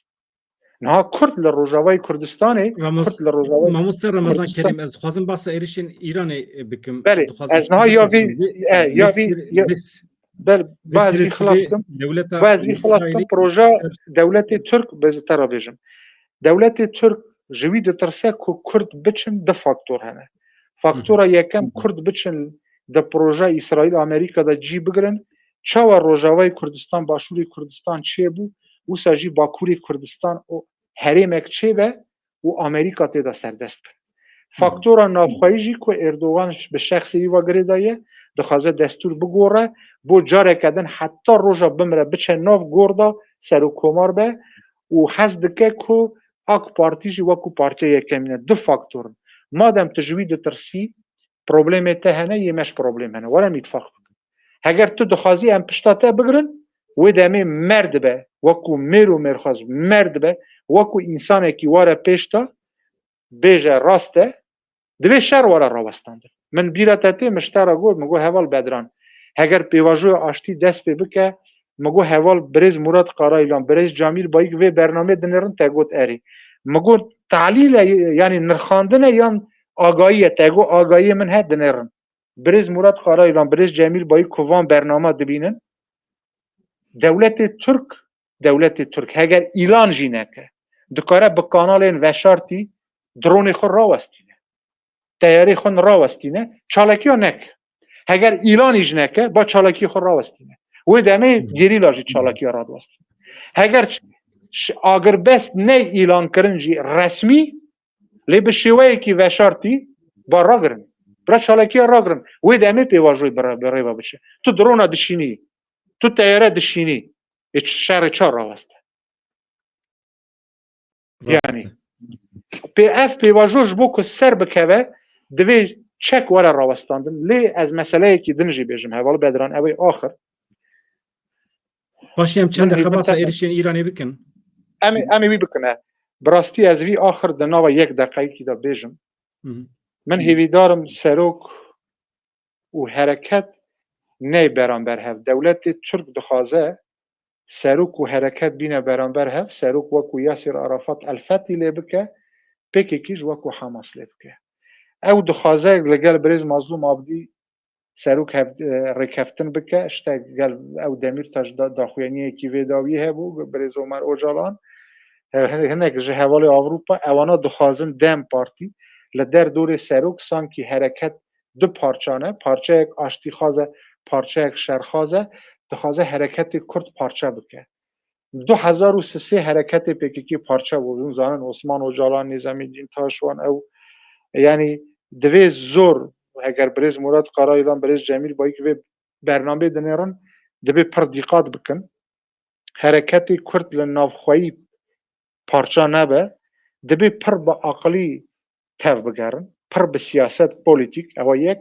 Niha Kurd li Rojavayê Kurdistanê, Ramos-, Kurd li Rojavayê Mamoste Ramazan Kurdistan- Kerîm, ez dixwazim basa êrişên Îranê, e, bikim. Belê, Dixwazim ez niha ya vî, e, ya vî, ya, bel, ba ez vî xilas kim, ba ez vî xilas kim, proje dewletê Tirk, bi te re bêjim. Dewletê Tirk ji wî ditirse ku Kurd biçin, du faktor hene. Faktora yekem, Kurd biçin di proje Îsraîl Amerîka de cî bigirin. Çawa Rojavayê Kurdistan, Başûrê Kurdistan çêbû, wisa jî Bakurê Kurdistan û herêmek çêbe û Amerîka tê de serdest be. Faktora navxweyî jî ku Erdogan bi şexsê wî ve girêdaye, dixwaze destûr bigore, bo careke din heta roja bimre biçe nav gor de serokkomar be û hez dike ku AK Partî jî wekû partiya yekemîn e. Du faktor in. Madem tu ji wî ditirsî, problemê te hene, yê me jî problem hene. Were em îtfaq bikin. Heger tu dixwazî em pişta te bigirin, wê demê mer dibe, wekû mêr û mêrxwaz mer dibe, wekû însanekî were pêş de, bêje rast e, divê şer were rawestandin. Min bîra te tê, min ji te re got, min got, heval Bedran, heger pêvajoya aştî dest pê bike, min got, heval birêz Murat Karayilan, birêz Camîl Bayik vê bernamê dinêrin, te got erê. Min got, talîl e, yanî nirxandin e yan agayî ye, te got, agayiyê min he, dinêrin. Birêz Murat Karayilan, birêz Cemîl Bayik ku van bernama dibînin, dewletê Tirk, dewletê Tirk heger îlan jî neke, dikare bi kanalên veşartî dronê xwe rawestîne, teyarê xwe rawestîne, çalakiya neke. Heger îlanî jî neke, ba çalakiyê xwe rawestîne. Wê demê gerîla jî çalakiya radiwestîne. Heger ş-, agirbest ney îlan kirin jî resmî, lê bi şêweyekî veşartî ba ragirin. Bira çalakiya ragirin. Wê demê pêvajoyê bi re-, bi rê ve biçe. Tu drona dişînî. Tu teyare dişînî. Ê ç-, şerê çar raweste. Rast e. Yanî, pê-, ev pêvajo ji bo ku ser bikeve, divê çek were rawestandin. Lê ez meseleyekî din jî bêjim, heval Bedran, ew ê axir. Paşê em çend deqe basa êrişên Îranê bikin. Em ê, em ê wî bikine. Bi rastî ez vî axir di nava yek deqeyekî de bêjim. Hı hı. Min hêvîdar im serok û hereket ney beramber hev. Dewletê Tirk dixwaze serok û hereket bîne beramber hev. Serok wekû Yasir Arafat El Fetî lê bike, P K K jî wekû Hamas lê bike. Ew dixwaze li gel birêz Mazlûm Abdî serok hev-, e, rêkeftin bike, işte gel ew Demîrtaş da-, daxuyaniyekî vê dawiyê hebû, birêz Omer Ocalan, he-, he-, hinek ji hevalê Ewropa, ewana dixwazin DEM Partî li der dorê serok sankî hereket du parçan e, parçeyek aştîxwaz e, parçeyek şerxwaz e, dixwaze hereketê Kurd parçe bike. Du hezar û sê hereketê P K K parçe bû. Hûn zanin Osman Ocalan, Nizamîdîn Taş wan ew, yanî divê zor, heger birêz Murat Karayilan, birêz Cemîl Bayik vê bernameyê dinêrin, divê pir dîqat bikin. Hereketê Kurd li navxweyî parça nebe, divê pir bi aqilî tev bigerin, pir bi siyaset, polîtîk, ewa yek.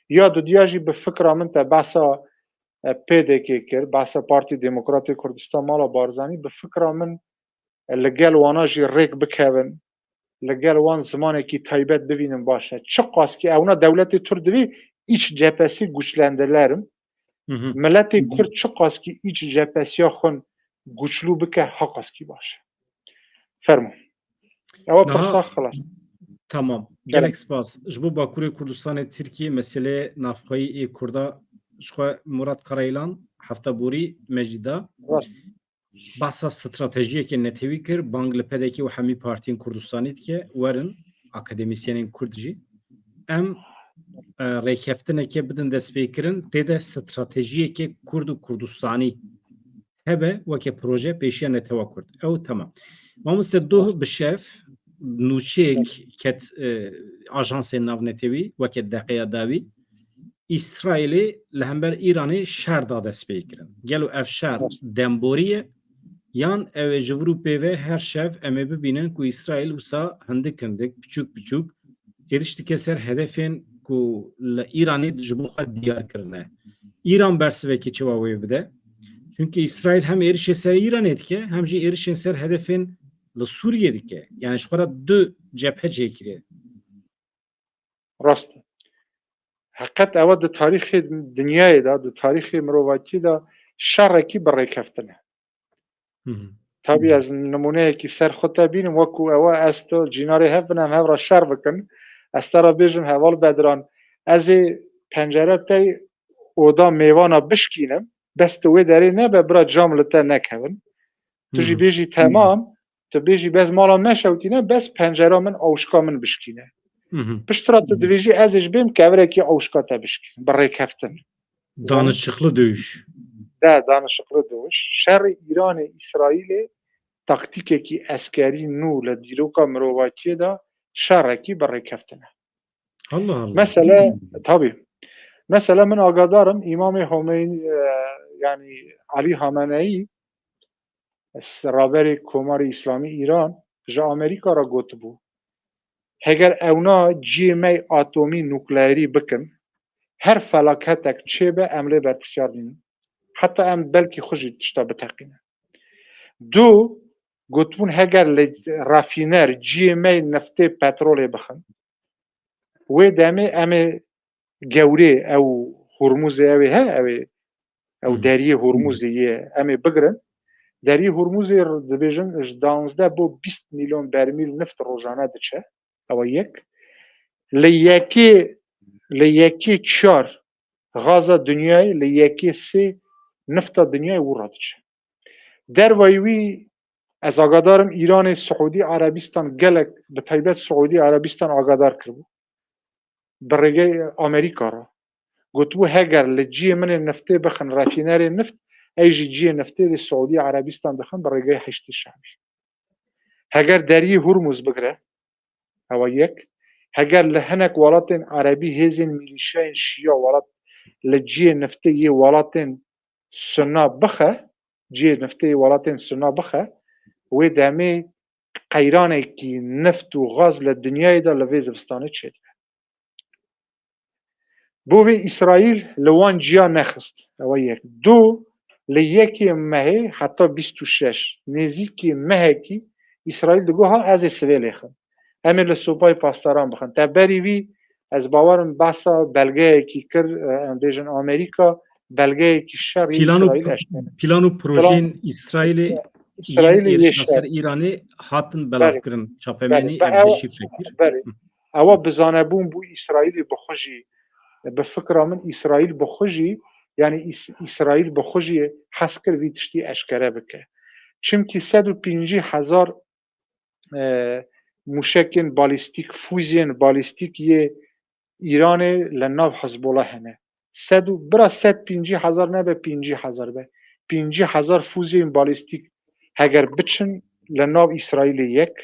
Ya dudiya jî bi fikra min te behsa, e, P D K kir, behsa Partî Demokratê Kurdistan, Mala Barzanî, bi fikra min, e, li gel wana jî rêk bikevin, li gel wan zimanekî taybet bivînin baş e. Çiqas ki ewna dewletê Tirk divê iç cephesi güçlendirelim. Hı hı. Miletê Hı hı. Kurd çiqas ki iç cephesiya xwe güçlü bike, haqas ki baş e. Fermo. Ewa Niha pirsa xilas. Tamam. Kerem. Gelek spas. Ji bo Bakurê Kurdistanê Tirkiye meseleyê navxweyî ê Kurda ji xwe Murat Karayilan hefta borî me jî da. Rast. Basa stratejiyeke netewî kir, bang li P D K û hemî partiyên Kurdistanî dike, werin, akademîsyenên Kurd jî. Em, e, rêkeftineke bidin destpêkirin, tê de stratejiyeke Kurd û Kurdistanî hebe weke proje pêşiya netewa Kurd. Ew temam. Mamoste doh bi şev nûçeyek ket, e, ajansên navnetewî weke deqeya dawî. Îsraîlê li hember Îranê şer da destpêkirin. Gelo ev şer demborî ye? Yan ew ê ji vir û pê ve her şev em ê bibînin ku Îsraîl wisa hindik hindik, piçûk piçûk êriş dike ser hedefên ku li Îranê ji bo xwe diyar kirine. Îran bersivekê çawa wê bide? Çunke Îsraîl hem êrişê ser Îranê dike, hem jî êrişên ser hedefên li Sûriyê dike. Yani ji xwe re du cephe çêkiriye. Rast e. Heqet ewa di tarîxê dinyayê de, di tarîxê mirovatiyê de şerekî bi rêkeftin e. Tabî ez nimûneyekî ser xwe te bînim, wekû ewa ez tu cînarê hev bin, em hev re şer bikin. Ez te re bêjim, heval Bedran, ez ê pencere te oda mêvana bişkînim, bes tu wê derê nebe, bira cam li te nekevin. Tu jî bêjî, temam, tu bêjî, bes mala me şewtîne, bes pencera min, awşka min bişkîne. Piştre tu dibêjî, ez ê ji bêm kevirekî awşka te bişkînim, bi rêkeftin. Danışıklı dövüş. De, danışıklı dövüş. Şerê Îranê, Îsraîlê taktîkekî eskerî nû li dîroka mirovatiyê de şerekî bi rêkeftin e. Allah Allah. Mesele, tabî. Mesele min agadarim, Îmamê Homeyni, e, yanî Elî Hameneî, raberê Komarê Îslamî Îran, ji Amerîka re gotibû, heger ewna cihê me yê atomî nukleerî bikin, her felaketek çêbe, em lê berpirsiyar nînin. Heta em belkî xwe jî tişta biteqînin. Du, gotibûn, heger li refîner cihê me yê neftê, petrolê bixin, wê demê em ê gewrê ew Hurmuzê ew ê he, ew ê, ew deriyê Hurmuzê yê em ê bigirin. Deriyê Hurmuzê r-, dibêjin ji danzdeh bo bîst milyon bermîl nift rojane diçe. Ew e yek. Li yekê, li yekê çar gaza dinyayê, li yekê sê nifta dinyayê wira diçe. Dervayî wî ez agadarim Îranê, Siûdî Erebîstan gelek, bi taybet Siûdî Erebîstan agadar kiribû. Bi rêgey Amerîka re. Gotibû, heger li cihê min ê niftê bixin refînerê nift, ey jî cihê niftê li Siûdî Erebîstan dixin bi rêgey Heşdî Şebî. Heger deriyê Hurmuz bigire, ew e yek. Heger li hinek welatên erebî hêzên mîlîşyayên şîya welat li cihê niftê yê welatên sunna bixe, cihê niftê yê welatên sunna bixe, wê demê qeyranekî nift û gaz li dinyayê de li vê zivistanê çêdibe. Bo vê Îsraîl li wan ciya nexist. Ew e yek. Du, li yekê mehê heta bîst û şeş, nêzîkî mehekî Îsraîl digot, ha, ez ê sivê lêxim. Em ê li Supayê Pasdaran bixin. Te berî vî, ez bawerim, behsa belgeyekî kir, e, em bêjin Amerîka belgeyekî şer yê Plan û Îsraîl pro-, eşkere. Plan û projeyên Plan Îsraîlê yên Îsraîlê yê êrişa şer. Ser Îranê hatin Belê. Belavkirin, çapemenî Belê. Em ewa, deşîfre kir. Belê. Ewa bizanebûn bû Îsraîlê bi xwe jî, bi fikra min Îsraîl bi xwe jî, yanî Îs-, Îsraîl bi xwe jî hez kir vî tiştî eşkere bike. Çimkî sed û pêncî hezar, e, mûşekên balîstîk, fûzeyên balîstîk yê Îranê li nav Hizbullah hene. Sed û, bira sed pêncî hezar nebe, pêncî hezar be. Pêncî hezar fûzeyên balîstîk heger biçin li nav Îsraîlê yek.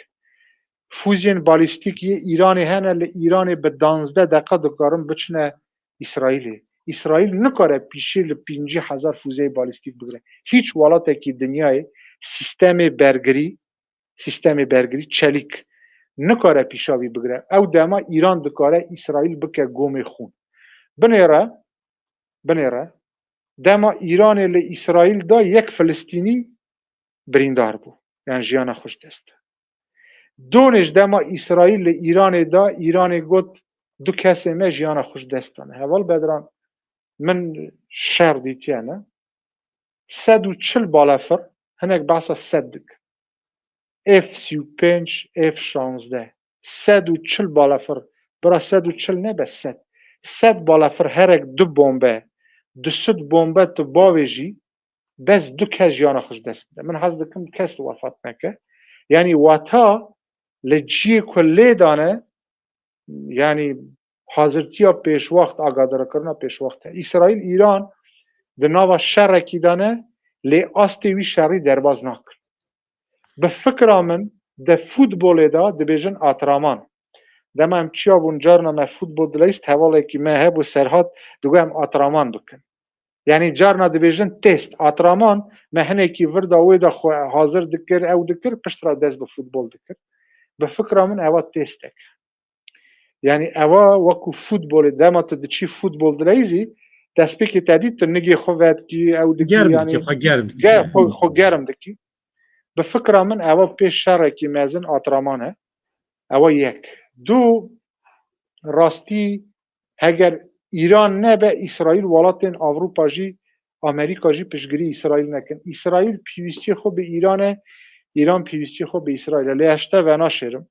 Fûzeyên balîstîk yê Îranê hene, li Îranê bi danzdeh deqa dikarin biçine Îsraîlê. Îsraîl nikare pîşê li pêncî hezar fûzeyê balîstîk bigire. Hîç welatekî dinyayê sîstemê bergirî, sîstemê bergirî çelîk nikare pîşa vî bigire. Ew dema Îran dikare Îsraîl bike gomê xûn. Binêre, binêre, dema Îranê li Îsraîl da yek Filistînî birîndar bû. Yan jiyana xwe ji dest da. Donê ji dema Îsraîl li Îranê da, Îranê got, du kesê me jiyana xwe ji dest dane. Heval Bedran, min şer dîtiye ne. Sed û çil balefir, hinek behsa sed dikin. F sî û pênc, F şazdeh. Sed û çil balefir, bira sed û çil nebe, sed. Sed balefir herek du bombe, du sed bombe tu bavêjî, bes du kes jiyana xwe ji dest bide. Min hez dikim kes wefat neke. Yanî wata li ciyê ku lê dane, yanî hazirtiya pêşwext, agadarkirina pêşwext e. Îsraîl, Îran di nava şerekî de ne, lê astê wî şerî derbas nakin. Bi fikra min, di futbolê de dibêjin atraman. Dema em çiya bûn, carna me futbol dileyîst, hevalekî me hebû Serhat, digot em atraman bikin. Yanî carna dibêjin test, atraman, me hinekî vir da, wê de xwe hazir dikir, ew dikir, piştre dest bi futbol dikir. Bi fikra min ewa testek. Yanî ewa wekû futbolê, dema tu diçî futbol dileyîzî, destpêkê te dît, tu nigê xwe vedikî, ew dikî, germ yanî dikî, xwe germ dikî. Ger-, xwe, xwe germ dikî. Bi fikra min ewa pê şerekî mezin atraman e. Ewa yek. Du, rastî heger Îran nebe, Îsraîl, welatên Ewropa jî, Amerîka jî piştgirî Îsraîl nekin. Îsraîl pîwîstiyê xwe bi Îran e, Îran pîwîstiyê xwe bi Îsraîl e. Lê ez ji te venaşêrim.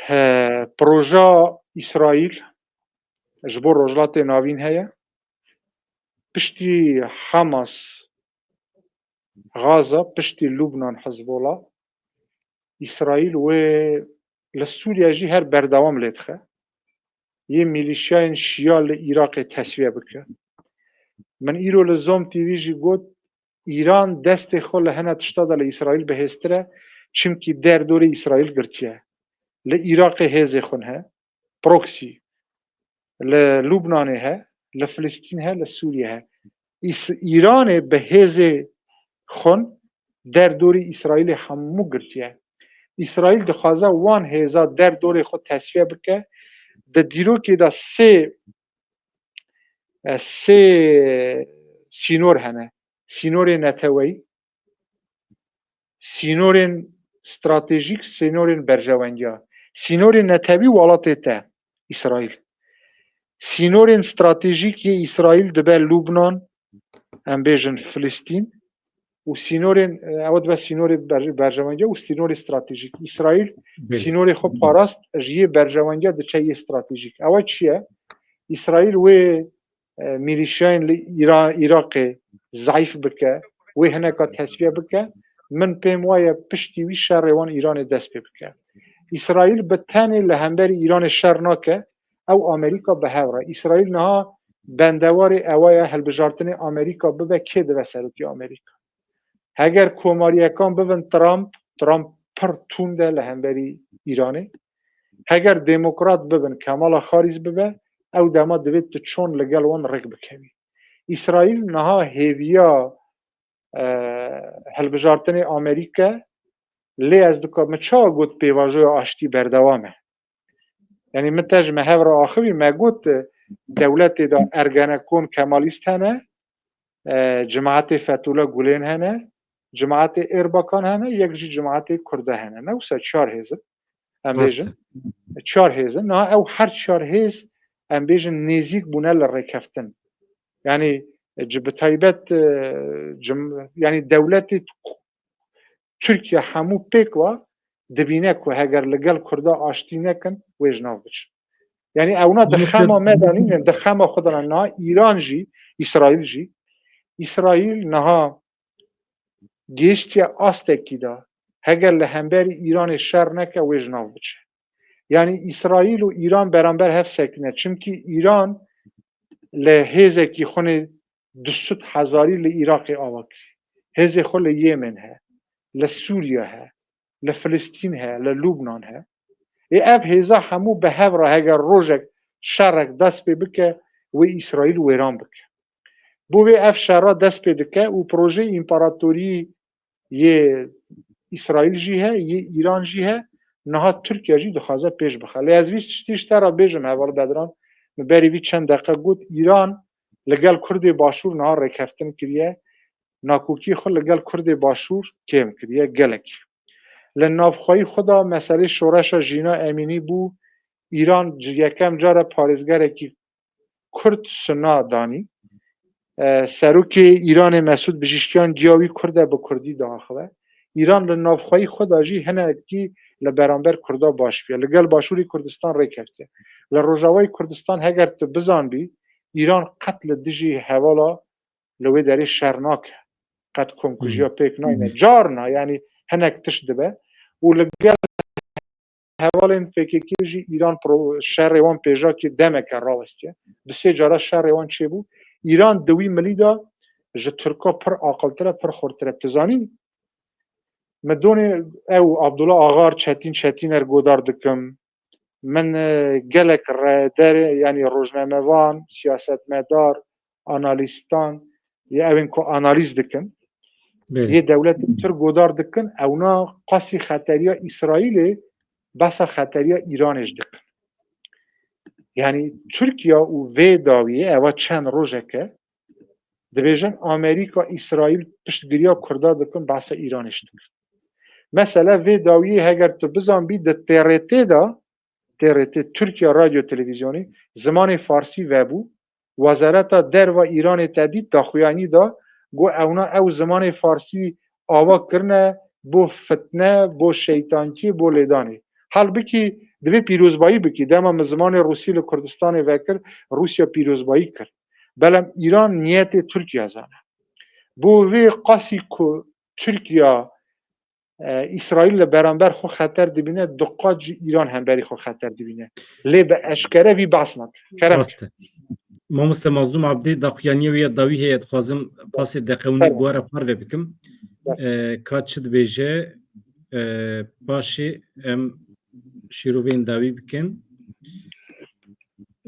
He, proja Îsraîl ji bo Rojhilatê Navîn heye. Piştî Hamas, Gaza, piştî Lubnan, Hizbola, Îsraîl wê li Sûriye jî her berdewam lê dixe. Yê milîşyayên şiya li Iraqê tesfiye bike. Min îro li Zom T V jî got, Îran destê xwe li hene tişta de li Îsraîl bihêztir e, çimkî derdorê Îsraîl girtiye. Li Iraqê hêzê xwe he, proxy. Li Lubnanê he, li Filistîn he, li Sûriye he. Îs-, Îranê bi hêzê xwe derdorê Îsraîlê hemû girtiye. Îsraîl dixwaze wan hêza derdorê xwe tesfiye bike. Di dîrokê de sê, e, sê sînor hene. Sînorê neteweyî, sînorên stratejîk, sînorên berjewendiya. Sînorên netewî welatê te, Îsraîl. Sînorên stratejîk yê Îsraîl dibe Lubnan, em bêjin Filistîn, û sînorên, e, ew dibe sînorê ber-, berjewendiya û sînorê stratejîk. Îsraîl Belê. sînorê xwe parast, ji yê berjewendiya diçe yê stratejîk. Ew çi ye? Îsraîl wê, e, milîşyayên li Îra-, Iraqê zeîf bike, wê hineka tesfiye bike. Min pêm waye piştî wî şerê wan Îranê dest pê bike. Îsraîl bi tenê li hemberî Îranê şer nake, ew Amerîka bi hev re. Îsraîl niha bendewarê ewa ye, hilbijartinê Amerîka bibe, kê dibe serokê Amerîka? Heger komarîyekan bibin Trump, Trump pir tund e li hemberî Îranê. Heger demokrat bibin, Kamala Harris bibe, ew dema divê tu çon li gel wan rêk bikevî. Îsraîl niha hêviya, e, hilbijartinê Amerîka, lê ez dika, min çawa got pêvajoya aştî berdewam e? Yanî min te ji me hev re axivî, me got, e, dewletê de Ergenekon Kemalîst hene, e, cimaetê Fethullah Gulên hene, cimaetê Erbakan hene, yek jî cimaetê Kurda hene. Ne wisa çar hêz in, em Rast bêjin. e. Çar hêz in. Niha ew her çar hêz, em bêjin, nêzîk bûne li rêkeftin. Yanî, e, ci-, bi taybet, e, cim-, yanî dewletê Tirkiye hemû pêk wa dibîne ku heger li gel Kurda aştî nekin, wê ji nav biçin. Yanî ewna di Mr. xema me de nînin, di xema xwe de ne. Niha Îran jî, Îsraîl jî, Îsraîl niha gêştiye astekî de, heger li hemberî Îranê şer neke, wê ji nav biçe. Yanî Îsraîl û Îran beramber hev sekine. Çimkî Îran li hêzekî xwe nê du sed hezarî li Iraqê ava kiriye. Hêzê xwe li Yemen he, li Sûriye he, li Filistîn he, li Lubnan he. Ê ev hêza hemû bi hev re heger rojek şerek dest pê bike, wê Îsraîl wêran bike. Bo vê ev şera dest pê dike û projeyê împaratorî yê Îsraîl jî he, yê Îran jî he, niha Tirkiye jî dixwaze pêş bixe. Lê ez vî tiştî ji te re bêjim, heval Bedran, min berî vî çend deqe got, Îran li gel Kurdê Başûr niha rêkeftin kiriye, nakokî xwe li gel Kurdê Başûr kêm kiriye, gelek. Li navxweyî xwe de meselê şoreşa Jîna Emînî bû, Îran c-, yekem cara parêzgerekî Kurd Sunna danî. E, serokê Îranê Mesûd Bijîşkiyan giya wî Kurd e, bi Kurdî diaxive. Îran li navxweyî xwe de jî hinekî li beramber Kurda baş bûye. Li gel Başûrê Kurdistan rêkeftiye. Li Rojavayê Kurdistan heger tu bizanbî, Îran qet li dijî hevala li wê derê şer nake. Qet komkujiya Hmm. pêk nayne. Hmm. Carna, yanî hinek tişt dibe. Û li gel hevalên P K K jî Îran pro-, şerê wan pêjakî demeke rawestiye. Bi sê cara şerê wan çêbû. Îran di wî milî de ji Tirka pir aqiltir e, pir xurtir e. Tu zanî, min donê ew Abdullah Agar, Çetîn Çetîner godar dikim. Min, e, gelek re-, derê, yanî rojnamevan, siyasetmedar, analîstan, yê ewên ku analîz dikin, Belê. yê dewletê Tirk godar dikin, ewna qasî xeteriya Îsraîlê, behsa xeteriya Îranê jî dikin. Yanî Tirkiye û vê dawiyê, eva çend rojeke, dibêjin Amerîka, Îsraîl piştgiriya Kurda dikin, behsa Îranê jî dikin. Mesela vê dawiyê heger tu bizanbî, di T R T de T R T, Tirkiye Radyo Televîzyonê, zimanê farsî vebû. Wezareta Derva Îranê te dît, daxuyanî da, got, ewna ew zimanê farsî ava kirine bo fitne, bo şeytankî, bo lêdanê. Halbikî divê pîrozbayî bikî. Dema min zimanê rûsî li Kurdistanê vekir, Rûsya pîrozbayî kir. Belem Îran niyetê Tirkiye zane. Bo vê qasî ku Tirkiye, e, Îsraîl li beramber xwe xeter dibîne, du qat jî Îran hemberî xwe xeter dibîne. Lê bi eşkere vî behs nake. Kerem. Rast e. Mamoste Mazlûm Abdî, daxuyaniyê wî ya dawî heye, dixwazim pasê deqewinê Fermo. Bi we re parve bikim. Ber. E, ka çi dibêje, e, paşê em şîrovên dawî bikin.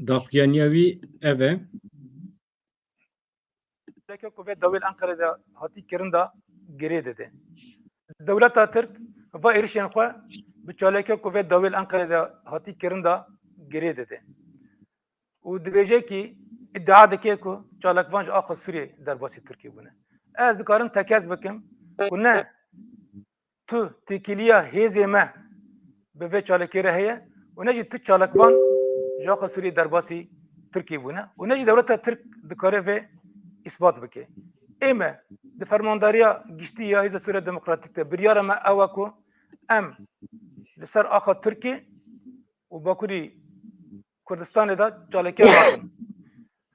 Daxuyaniya wî ev e. Çalakê ku vê dawî li Enqerê de hatî kirin de girê dide. Dewleta Tirk va êrişên xwe bi çalakê ku vê dawî li Enqerê de hatî kirin de girê dide. Û dibêje kî îdia dike ku çalakvan ji axa Sûriyê derbasî Tirkiyê bûne. Ez dikarim tekez bikim ku ne tu têkiliya hêzê me bi vê çalakê re heye û ne jî tu çalakvan ji axa Sûriyê derbasî Tirkiyê bûne û ne jî dewleta Tirk dikare vê îsbat bike. Ê me di Fermandariya Giştî ya Hêza Sûriya Demokratîk de biryara me ew e ku em li ser axa Tirkiyê û Bakurî Kurdistanê de çalakî nakin.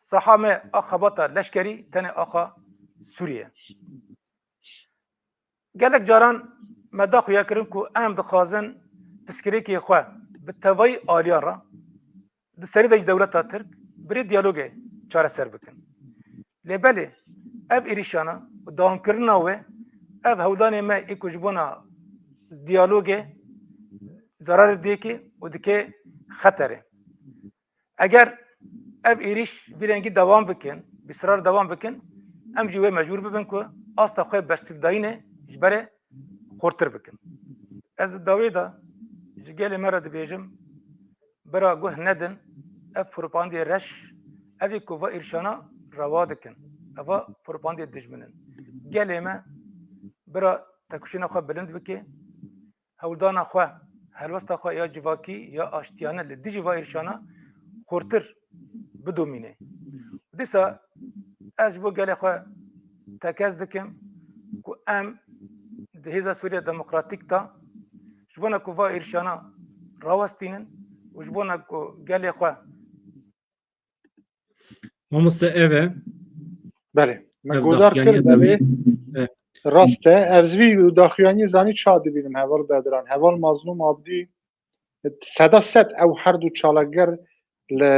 Saha me a xebata leşkerî tenê axa Sûriye. Gelek caran me da xuya kirin ku em dixwazin pirsgirêkê xwe bi tevayî aliyan re di serî de ji dewleta Tirk bi rê diyalogê çareser bikin. Lê belê ev êrîşana û dewamkirina wê, ev hewldanê me ê ku ji bona diyalogê zararê dike û dike xeterê. Eger ev êrîş vî rengî dewam bikin, bi israr dewam bikin, em jî wê mecbûr bibin ku asta xwe bersivdayînê ji berê xurtir bikin. Ez di dawê de ji gelê me re dibêjim, bira guh nedin, ev propagandê reş, evê ku va êrîşana rewa dikin. Eva propagandê dijmin in. Gelê me bira tekoşîna xwe bilind bike, hewldana xwe, helwesta xwe ya civakî, ya aştiyane li dijî va êrîşana xurtir bidomîne. Dîsa ez ji bo gelê xwe tekez dikim ku em di Hêza Sûriya Demokratîk de ji bona ku va êrîşana rawestînin û ji bona ku gelê xwe Mamoste ev e. Belê. Me Ev godar daxuyanî kir, ya belê. Dawî. E. Rast e. Ez vî daxuyanî zanî ça dibînim heval Bedran. Heval Mazlûm Abdî, seda sed ew her du çalakger li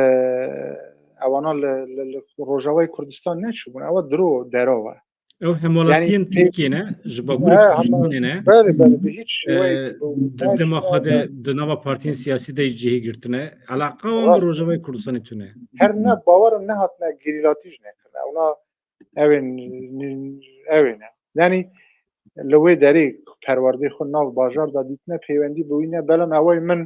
ewana li, li, li Rojavayê Kurdistan neçûbûn. Ewa diro deraw e. Ew hemwelatiyên Yanî, Tirkiyê ne, ji Bakurê He, hema, Kurdistanê ne. Belê, belê, bi hiç E, şêweyekî, bi, di dema xwe de di nava partiyên siyasî de jî cihê girtine. Eleqa wan bi Rast. Rojavayê Kurdistanê tune. Her ne bawer in nehatine gerîlatî jî nekirine. Ewna ew ê n-, ew ê ne. Yanî li wê derê perwerdê xwe nav bajar de dîtine, peywendî bi wî ne, belem eway min,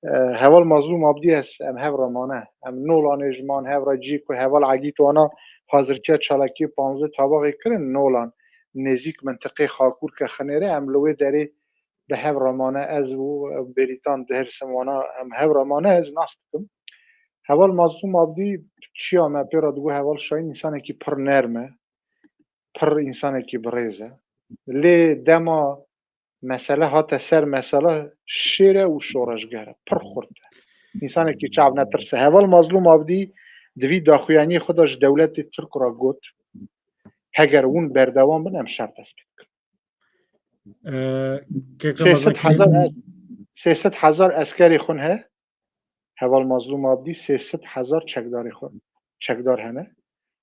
e, heval Mazlûm Abdî ez, em hev re mane. Em Nolanê ji man hev re cî ku heval Egît wana hazirkiya çalakiyê panzdeh tabaxê kirin Nolan nêzîk mintiqê Xakur ke Xinêre, em li wê derê bi hev re mane, ez û Bêrîtan dihirsim wana, em hev re mane, ez nas dikim. Heval Mazlûm Abdî çiya me pê re digot, heval Şahîn însanekî pir nerm e, pir însanekî birêz e. Lê dema mesele hate ser mesele şêr e û şoreşger e, pir xurt e. Însanekî çav netirse. Heval Mazlûm Abdî di vî daxuyaniyê xwe de ji dewletê Tirk re got, heger hûn berdewam bin, em şer dest pê dikin. Ee, kek Sê sed Ramazan hezar Kerim. es-, sê sed hezar eskerê xwe he. Heval Mazlûm Abdî sê sed hezar çekdarê xwe, çekdar hene.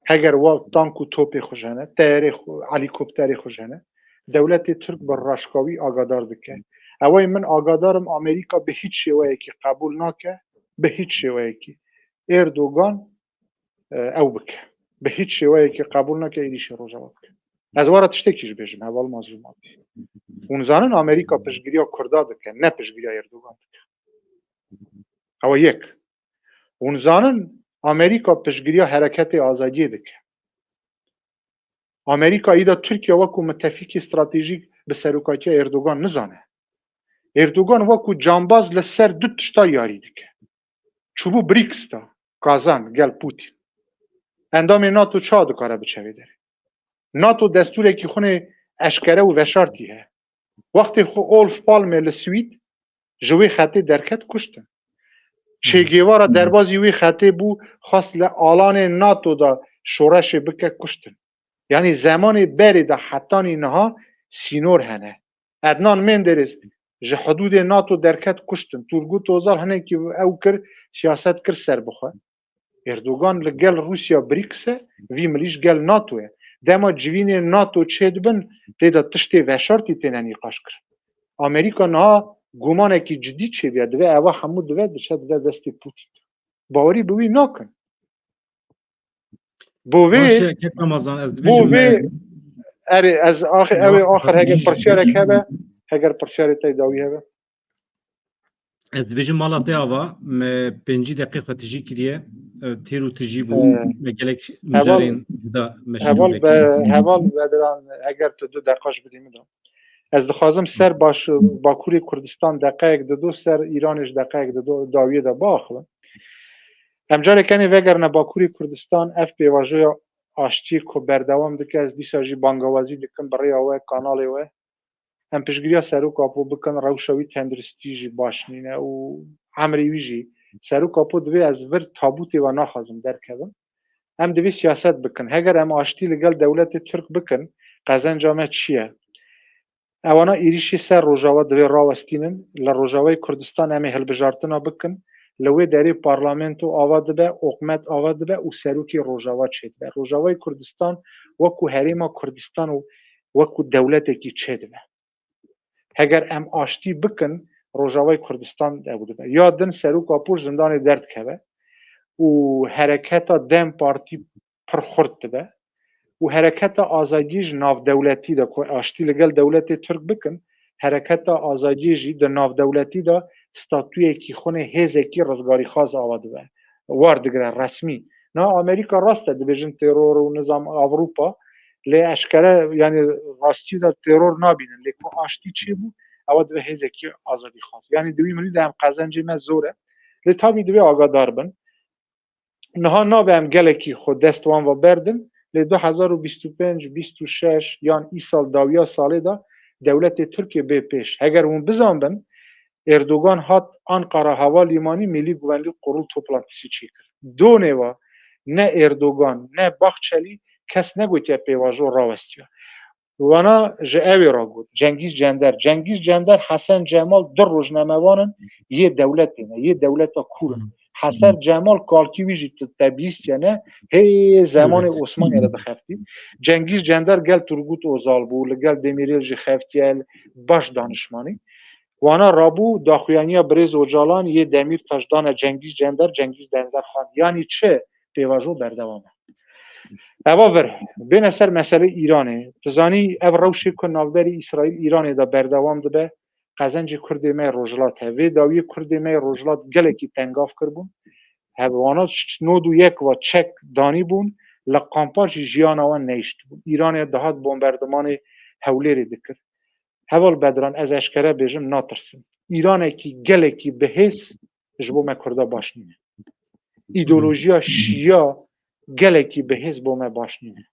Heger wa tank û topê xwe ji hene, teyarê xwe, helîkopterê xwe ji hene. Dewletê Tirk bi raşkawî agadar dike. Eway min agadarim Amerîka bi hiç şêweyekî qebûl nake, bi hiç şêweyekî. Erdogan e, ew bike. Bi hiç şêweyekî qebûl nake êrîşî Rojava bike. Ez wara tiştekî jî bêjim, heval Mazlûm Abdî. Hûn zanin Amerîka piştgiriya Kurda dike, ne piştgiriya Erdogan dike. Ew e yek. Hûn zanin Amerîka piştgiriya Hereketê Azadiyê dike. Amerîka îda Tirkiye wekû mitefîkê stratejîk bi serokatiya Erdogan nizane. Erdogan wekû cambaz li ser du tişta yarî dike. Çûbû BRICS de, kazan gel Putin. Endamê NATO çawa dikare biçe vê derê? NATO destûrekî xwe nê eşkere û veşartî heye. Wextê xwe Olof Palme li Swîd ji wê xetê derket, kuştin. Che Guevara derbazî wê xetê bû, xwest li alanê NATO de şoreşê bike, kuştin. Yanî zemanê berê de hetanî niha sînor hene. Adnan Menderes ji hidûdê NATO derket, kuştin. Turgut Özal hinekî ew kir, siyaset kir ser bixwe. Erdogan li gel Rûsya BRICS e, vî milîş gel NATO ye. Dema civînên NATO çêdibin, tê de tiştê veşartî têne nîqaş kirin. Amerîka niha gumanekî cidî çêbûye, divê eva hemû dibe, diçe dibe destê Putin. Bawerî bi wî nakin. Bo vê, Baş e, kek Ramazan, ez bo dibêjim, vê, e, erê, ez axir, ew ê wexta axir heger xwe pirsiyarek dibêjim. Hebe, heger pirsiyarê te dawî hebe. Ez dibêjim mala te ava, me pêncî deqê xwe tijî kiriye, e, têr û tijî bû, e, me gelek mijarên cuda meşî heval be, heval Bedran, heger tu du deqa ji bidî min de. Ez dixwazim ser baş, Bakurê Kurdistan deqeyek dido, ser Îranê ji deqeyek dido, dawiyê de biaxivim. Em careke nê vegerine Bakurê Kurdistan, ev pêvajoya aştiyê ku berdewam dike, ez dîsa jî bangawazî dikim bi rêya we, kanalê we. Em piştgiriya Serok Apo bikin, rewşa wî tenduristî jî baş nîne û emrê wî jî. Serok Apo divê ez vir tabûtê we naxwazim derkevim. Em divê siyaset bikin. Heger em aştî li gel dewletê Tirk bikin, qezenca me çi ye? Ewana êrîşî ser Rojava divê rawestînin. Li Rojavayê Kurdistan em ê hilbijartina bikin. Li wê derê parlamento ava dibe, oqmet ava dibe û serokê Rojava çêdibe. Rojavayê Kurdistan wekû herêma Kurdistan û wekû dewletekî çêdibe. Heger em aştî bikin, Rojavayê Kurdistan ew dibe. Ya din Serok Apo ji zindanê derdikeve û hereketa DEM Partî pir xurt dibe û hereketa azadiyê ji navdewletî de ku aştî li gel dewletê Tirk bikin, hereketa azadiyê jî di navdewletî de statuyekî xwe nê hêzekî rizgarîxwaz ava dibe. War digire resmî. Na Amerîka rast e, dibêjin teror û nizam Ewropa, lê eşkere, yanî rastî de teror nabînin. Lê ku aştî çêbû, ewa dibe hêzekî azadîxwaz. Yanî di wî milî de em qezencê me zor e. Lê tabî divê agadar bin. Niha nabe em gelekî xwe dest wan ve berdin, lê du hezar û bîst û pênc, bîst û şeş yan îsal dawiya salê de dewletê Tirkiyê bê pêş. Heger hûn bizanbin, Erdogan hat Ankara Havalimanı, Milli Güvenlik Kurulu toplantısı çêkir. Donê ve ne Erdogan, ne Bahçeli kes negotiye pêvajo rawestiya. Wana ji ew ê re got. Cengîz Cender. Cengîz Cender, Hesen Cemal du rojnamevan in yê dewletê ne, yê dewleta kûr in. Hesen Cemal kalkî wî jî tu Teblîsçe ne, hê zemanê Osmaniyê de dixeftî. Cengîz Cender gel Turgut Özal bû, li gel Demîrêl jî xeftiye, baş danişmanî. Wana rabû daxuyaniya birêz Ocalan yê Demîrtaş dane Cengîz Cender, Cengîz Cender xwend. Yanî çi? Pêvajo berdewam e. Eva vir, bêne ser meselê Îranê. Tu zanî ev rewşê ku navberî Îsraîl Îranê de berdewam dibe, qezencê Kurdê me yê Rojhilat heye. Vê dawiyê Kurdê me yê Rojhilat gelekî tengav kiribûn. Hev wana nod û yek ve çek danîbûn, li kampa jî jiyana wan nehiştibûn. Îranê dihat bomberdimanê Hewlêrê dikir. Heval Bedran, ez eşkere bêjim, natirsim. Îranekî gelekî bihêz ji bo me Kurda baş nîne. Îdeolojiya şiya gelekî bihêz bo me baş nîne.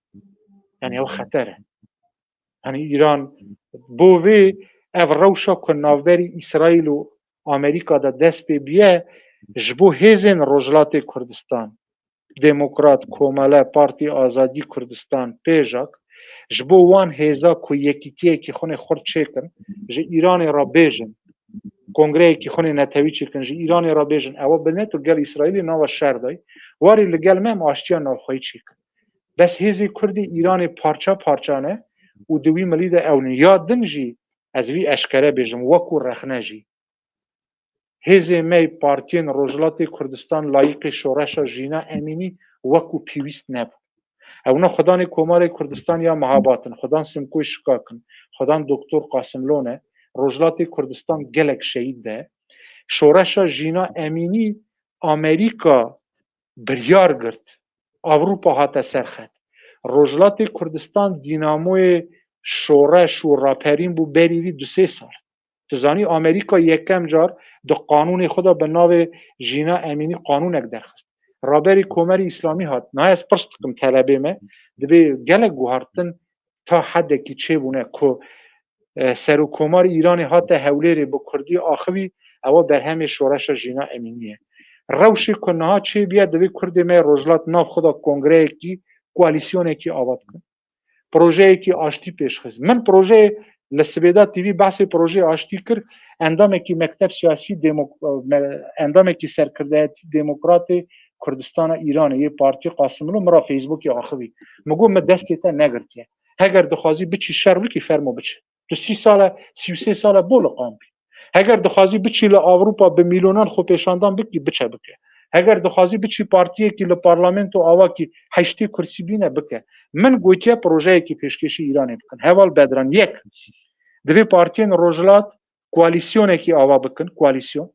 Yani ew xeter e. Hani Îran bo vê ev rewşa ku navberî Îsraîl û Amerîka de dest pê bûye, ji bo hêzên Rojhilatê Kurdistan, Demokrat, Komele, Partî Azadî Kurdistan, PJAK, ji bo wan hêza ku yekîtiyekî xwe nê xurt çêkin, ji Îranê re bêjin, kongreyekî xwe nê netewî çêkin, ji Îranê re bêjin, ewa bi neto gel Îsraîlê nava şer dayî, warî li gel me em aştiya navxweyî çêkin. Bes hêzê Kurdê Îranê parça parça ne û di wî milî de ew ne. Ya din jî ez vî eşkere bêjim, wekû rexne jî. Hêzê me yê partiyên Rojhilatê Kurdistan layîqê şoreşa Jîna Emînî wekû pêwîst nebû. Ewna xudanê Komarê Kurdistan ya Mehabat in, xudan Simkoyê Şikak in, xudan Doktor Qasimlo ne, Rojhilatê Kurdistan gelek şehîd de. Şoreşa Jîna Emînî Amerîka biryar girt. Ewropa hate ser xet. Rojhilatê Kurdistan dînamoyê şoreş û raperîn bû berî vî du sê sal. Tu zanî Amerîka yekem car di qanûnê xwe de bi navê Jîna Emînî qanûnek derxist. Raberî Komerî Îslamî hat. Niha ez pirs dikim telebê me. Dibê gelek guhartin ta hedekî çêbûne ku, e, Serokkomarê Îranê hate Hewlêrê bi kurdî axivî, ewa berhemê şoreşa Jîna Emînî ye. Rewşê ku niha çêbûye, divê kurdê me Rojhilat nav xwe de kongreyekî, koalîsyonekî ava bikin. Projeyekî aştî pêşxist. Min projeyê li Sibêda T V behsê projeyê aştî kir. Endamekî mekteb siyasî demok-, me-, endamekî serkirdeyetî demokratê Kurdistana Îranê yê Partî Qasimlo min ra Facebookê axivî. Min got, min destê te negirtiye. Heger dixwazî biçî şer bikî, fermo biçe. Tu sî sal e, sî û sê sal e bo li qan bî. Heger dixwazî biçî li Ewropa bi mîlyonan xwepêşandan bikî, biçe bike. Heger dixwazî biçî partiyekî li parlamento ava kî heştê kursî bîne, bike. Min gotiye projeyekî pêşkêşî Îranê bikin. Heval Bedran, yek, divê partiyên Rojhilat koalîsyonekî ava bikin, koalîsyon.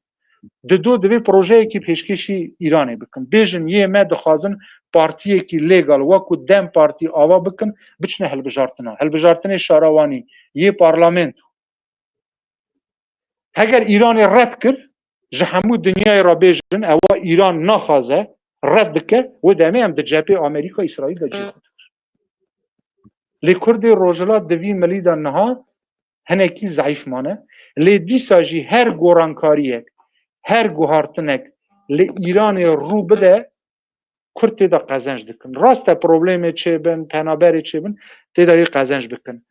Di do divê projeyekî pêşkêşî Îranê bikin. Bêjin yê me dixwazin partiyekî legal wekû DEM Partî ava bikin, biçine hilbijartina. Hilbijartinê şarewanî, yê parlamento. Heger Îranê red kir, ji hemû dinyayê re bêjin, ewa Îran naxwaze, red dike, wê demê em di cepê Amerîka, Îsraîl de cihê xwe dikin. Lê Kurdê Rojhilat di vî milî de niha hinekî zeîf mane. Lê dîsa jî her gorankariyek, her guhartinek li Îranê rû bide, Kurd tê de qezenc dikin. Rast e, problemê çêbin, penaberê çêbin, tê de yê qezenc bikin.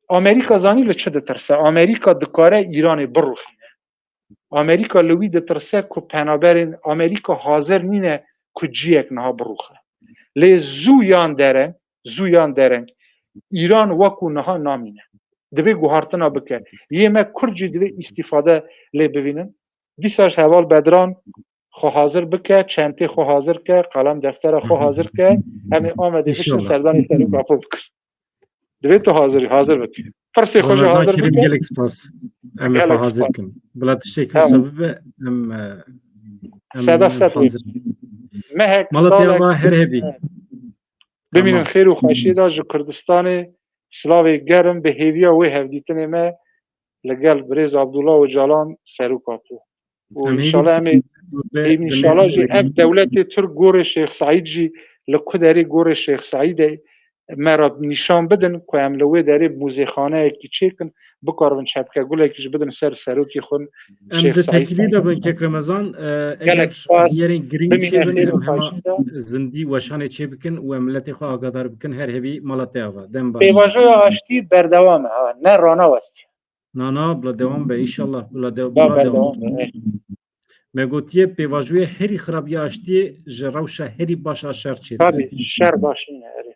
Amerîka zanî li çi ditirse? Amerîka dikare Îranê birûxîne. Amerîka li wî ditirse ku penaberên, Amerîka hazir nîne ku ciyek niha birûxe. Lê zû yan dereng, zû yan dereng, Îran wekû niha namîne. Divê guhartina bike. Yê me Kurd jî divê îstîfade lê bivînin. Dîsa ji Heval Bedran xwe hazir bike, çentê xwe hazir ke, qelem deftera xwe hazir ke, em ê Amedê biçin, İnşallah. Serdanê Serok Apo bikin. Divê tu hazir, hazir bike. Pirsê xwe jî Ramazan hazir Kerim, bike. Gelek spas. Em ê xwe Gelek hazir spas. Kin. Bila tiştekî Tamam. wisa bibe, em, e, em Seda sed wê. hazir. Mehek, Malatya salek. Ava her hebî. Bimînin Tamam. xêr û xweşiyê de ji Kurdistanê, silavê germ, bi hêviya wê hevdîtinê me li gel birêz Abdullah Ocalan, Serok Apo. Û Em hêvî înşallah em ê, dikin, em înşallah jî ev dewletê Tirk gorê Şêx Seîd jî li ku derê gorê Şêx Seîdê me re nîşan bidin ku em li wê derê muzêxaneyekî çêkin, bikaribin çepkegulekî jî bidin ser serokê xwe Em Şêx di Seîd tekilî de bin, Seîd. Kek Remezan, e, Gelek eger spas. Diyarên girîng Bimîne çêbin, xêr û em hema xweşî de. zindî weşanê çê bikin û em miletê xwe agadar bikin, her hebî mala te ava. Dem baş. Pêvajoya aştî berdewam e, ha, ne ranawestiye. Na, na, bila dewam be, înşallah. Bila de-, Ba bila dewam. berdewam be, evet. Me gotiye, pêvajoyê herî xirab ya aştiyê ji rewşa herî baş a şer çêdibe. Tabii, şer baş nîne, evet.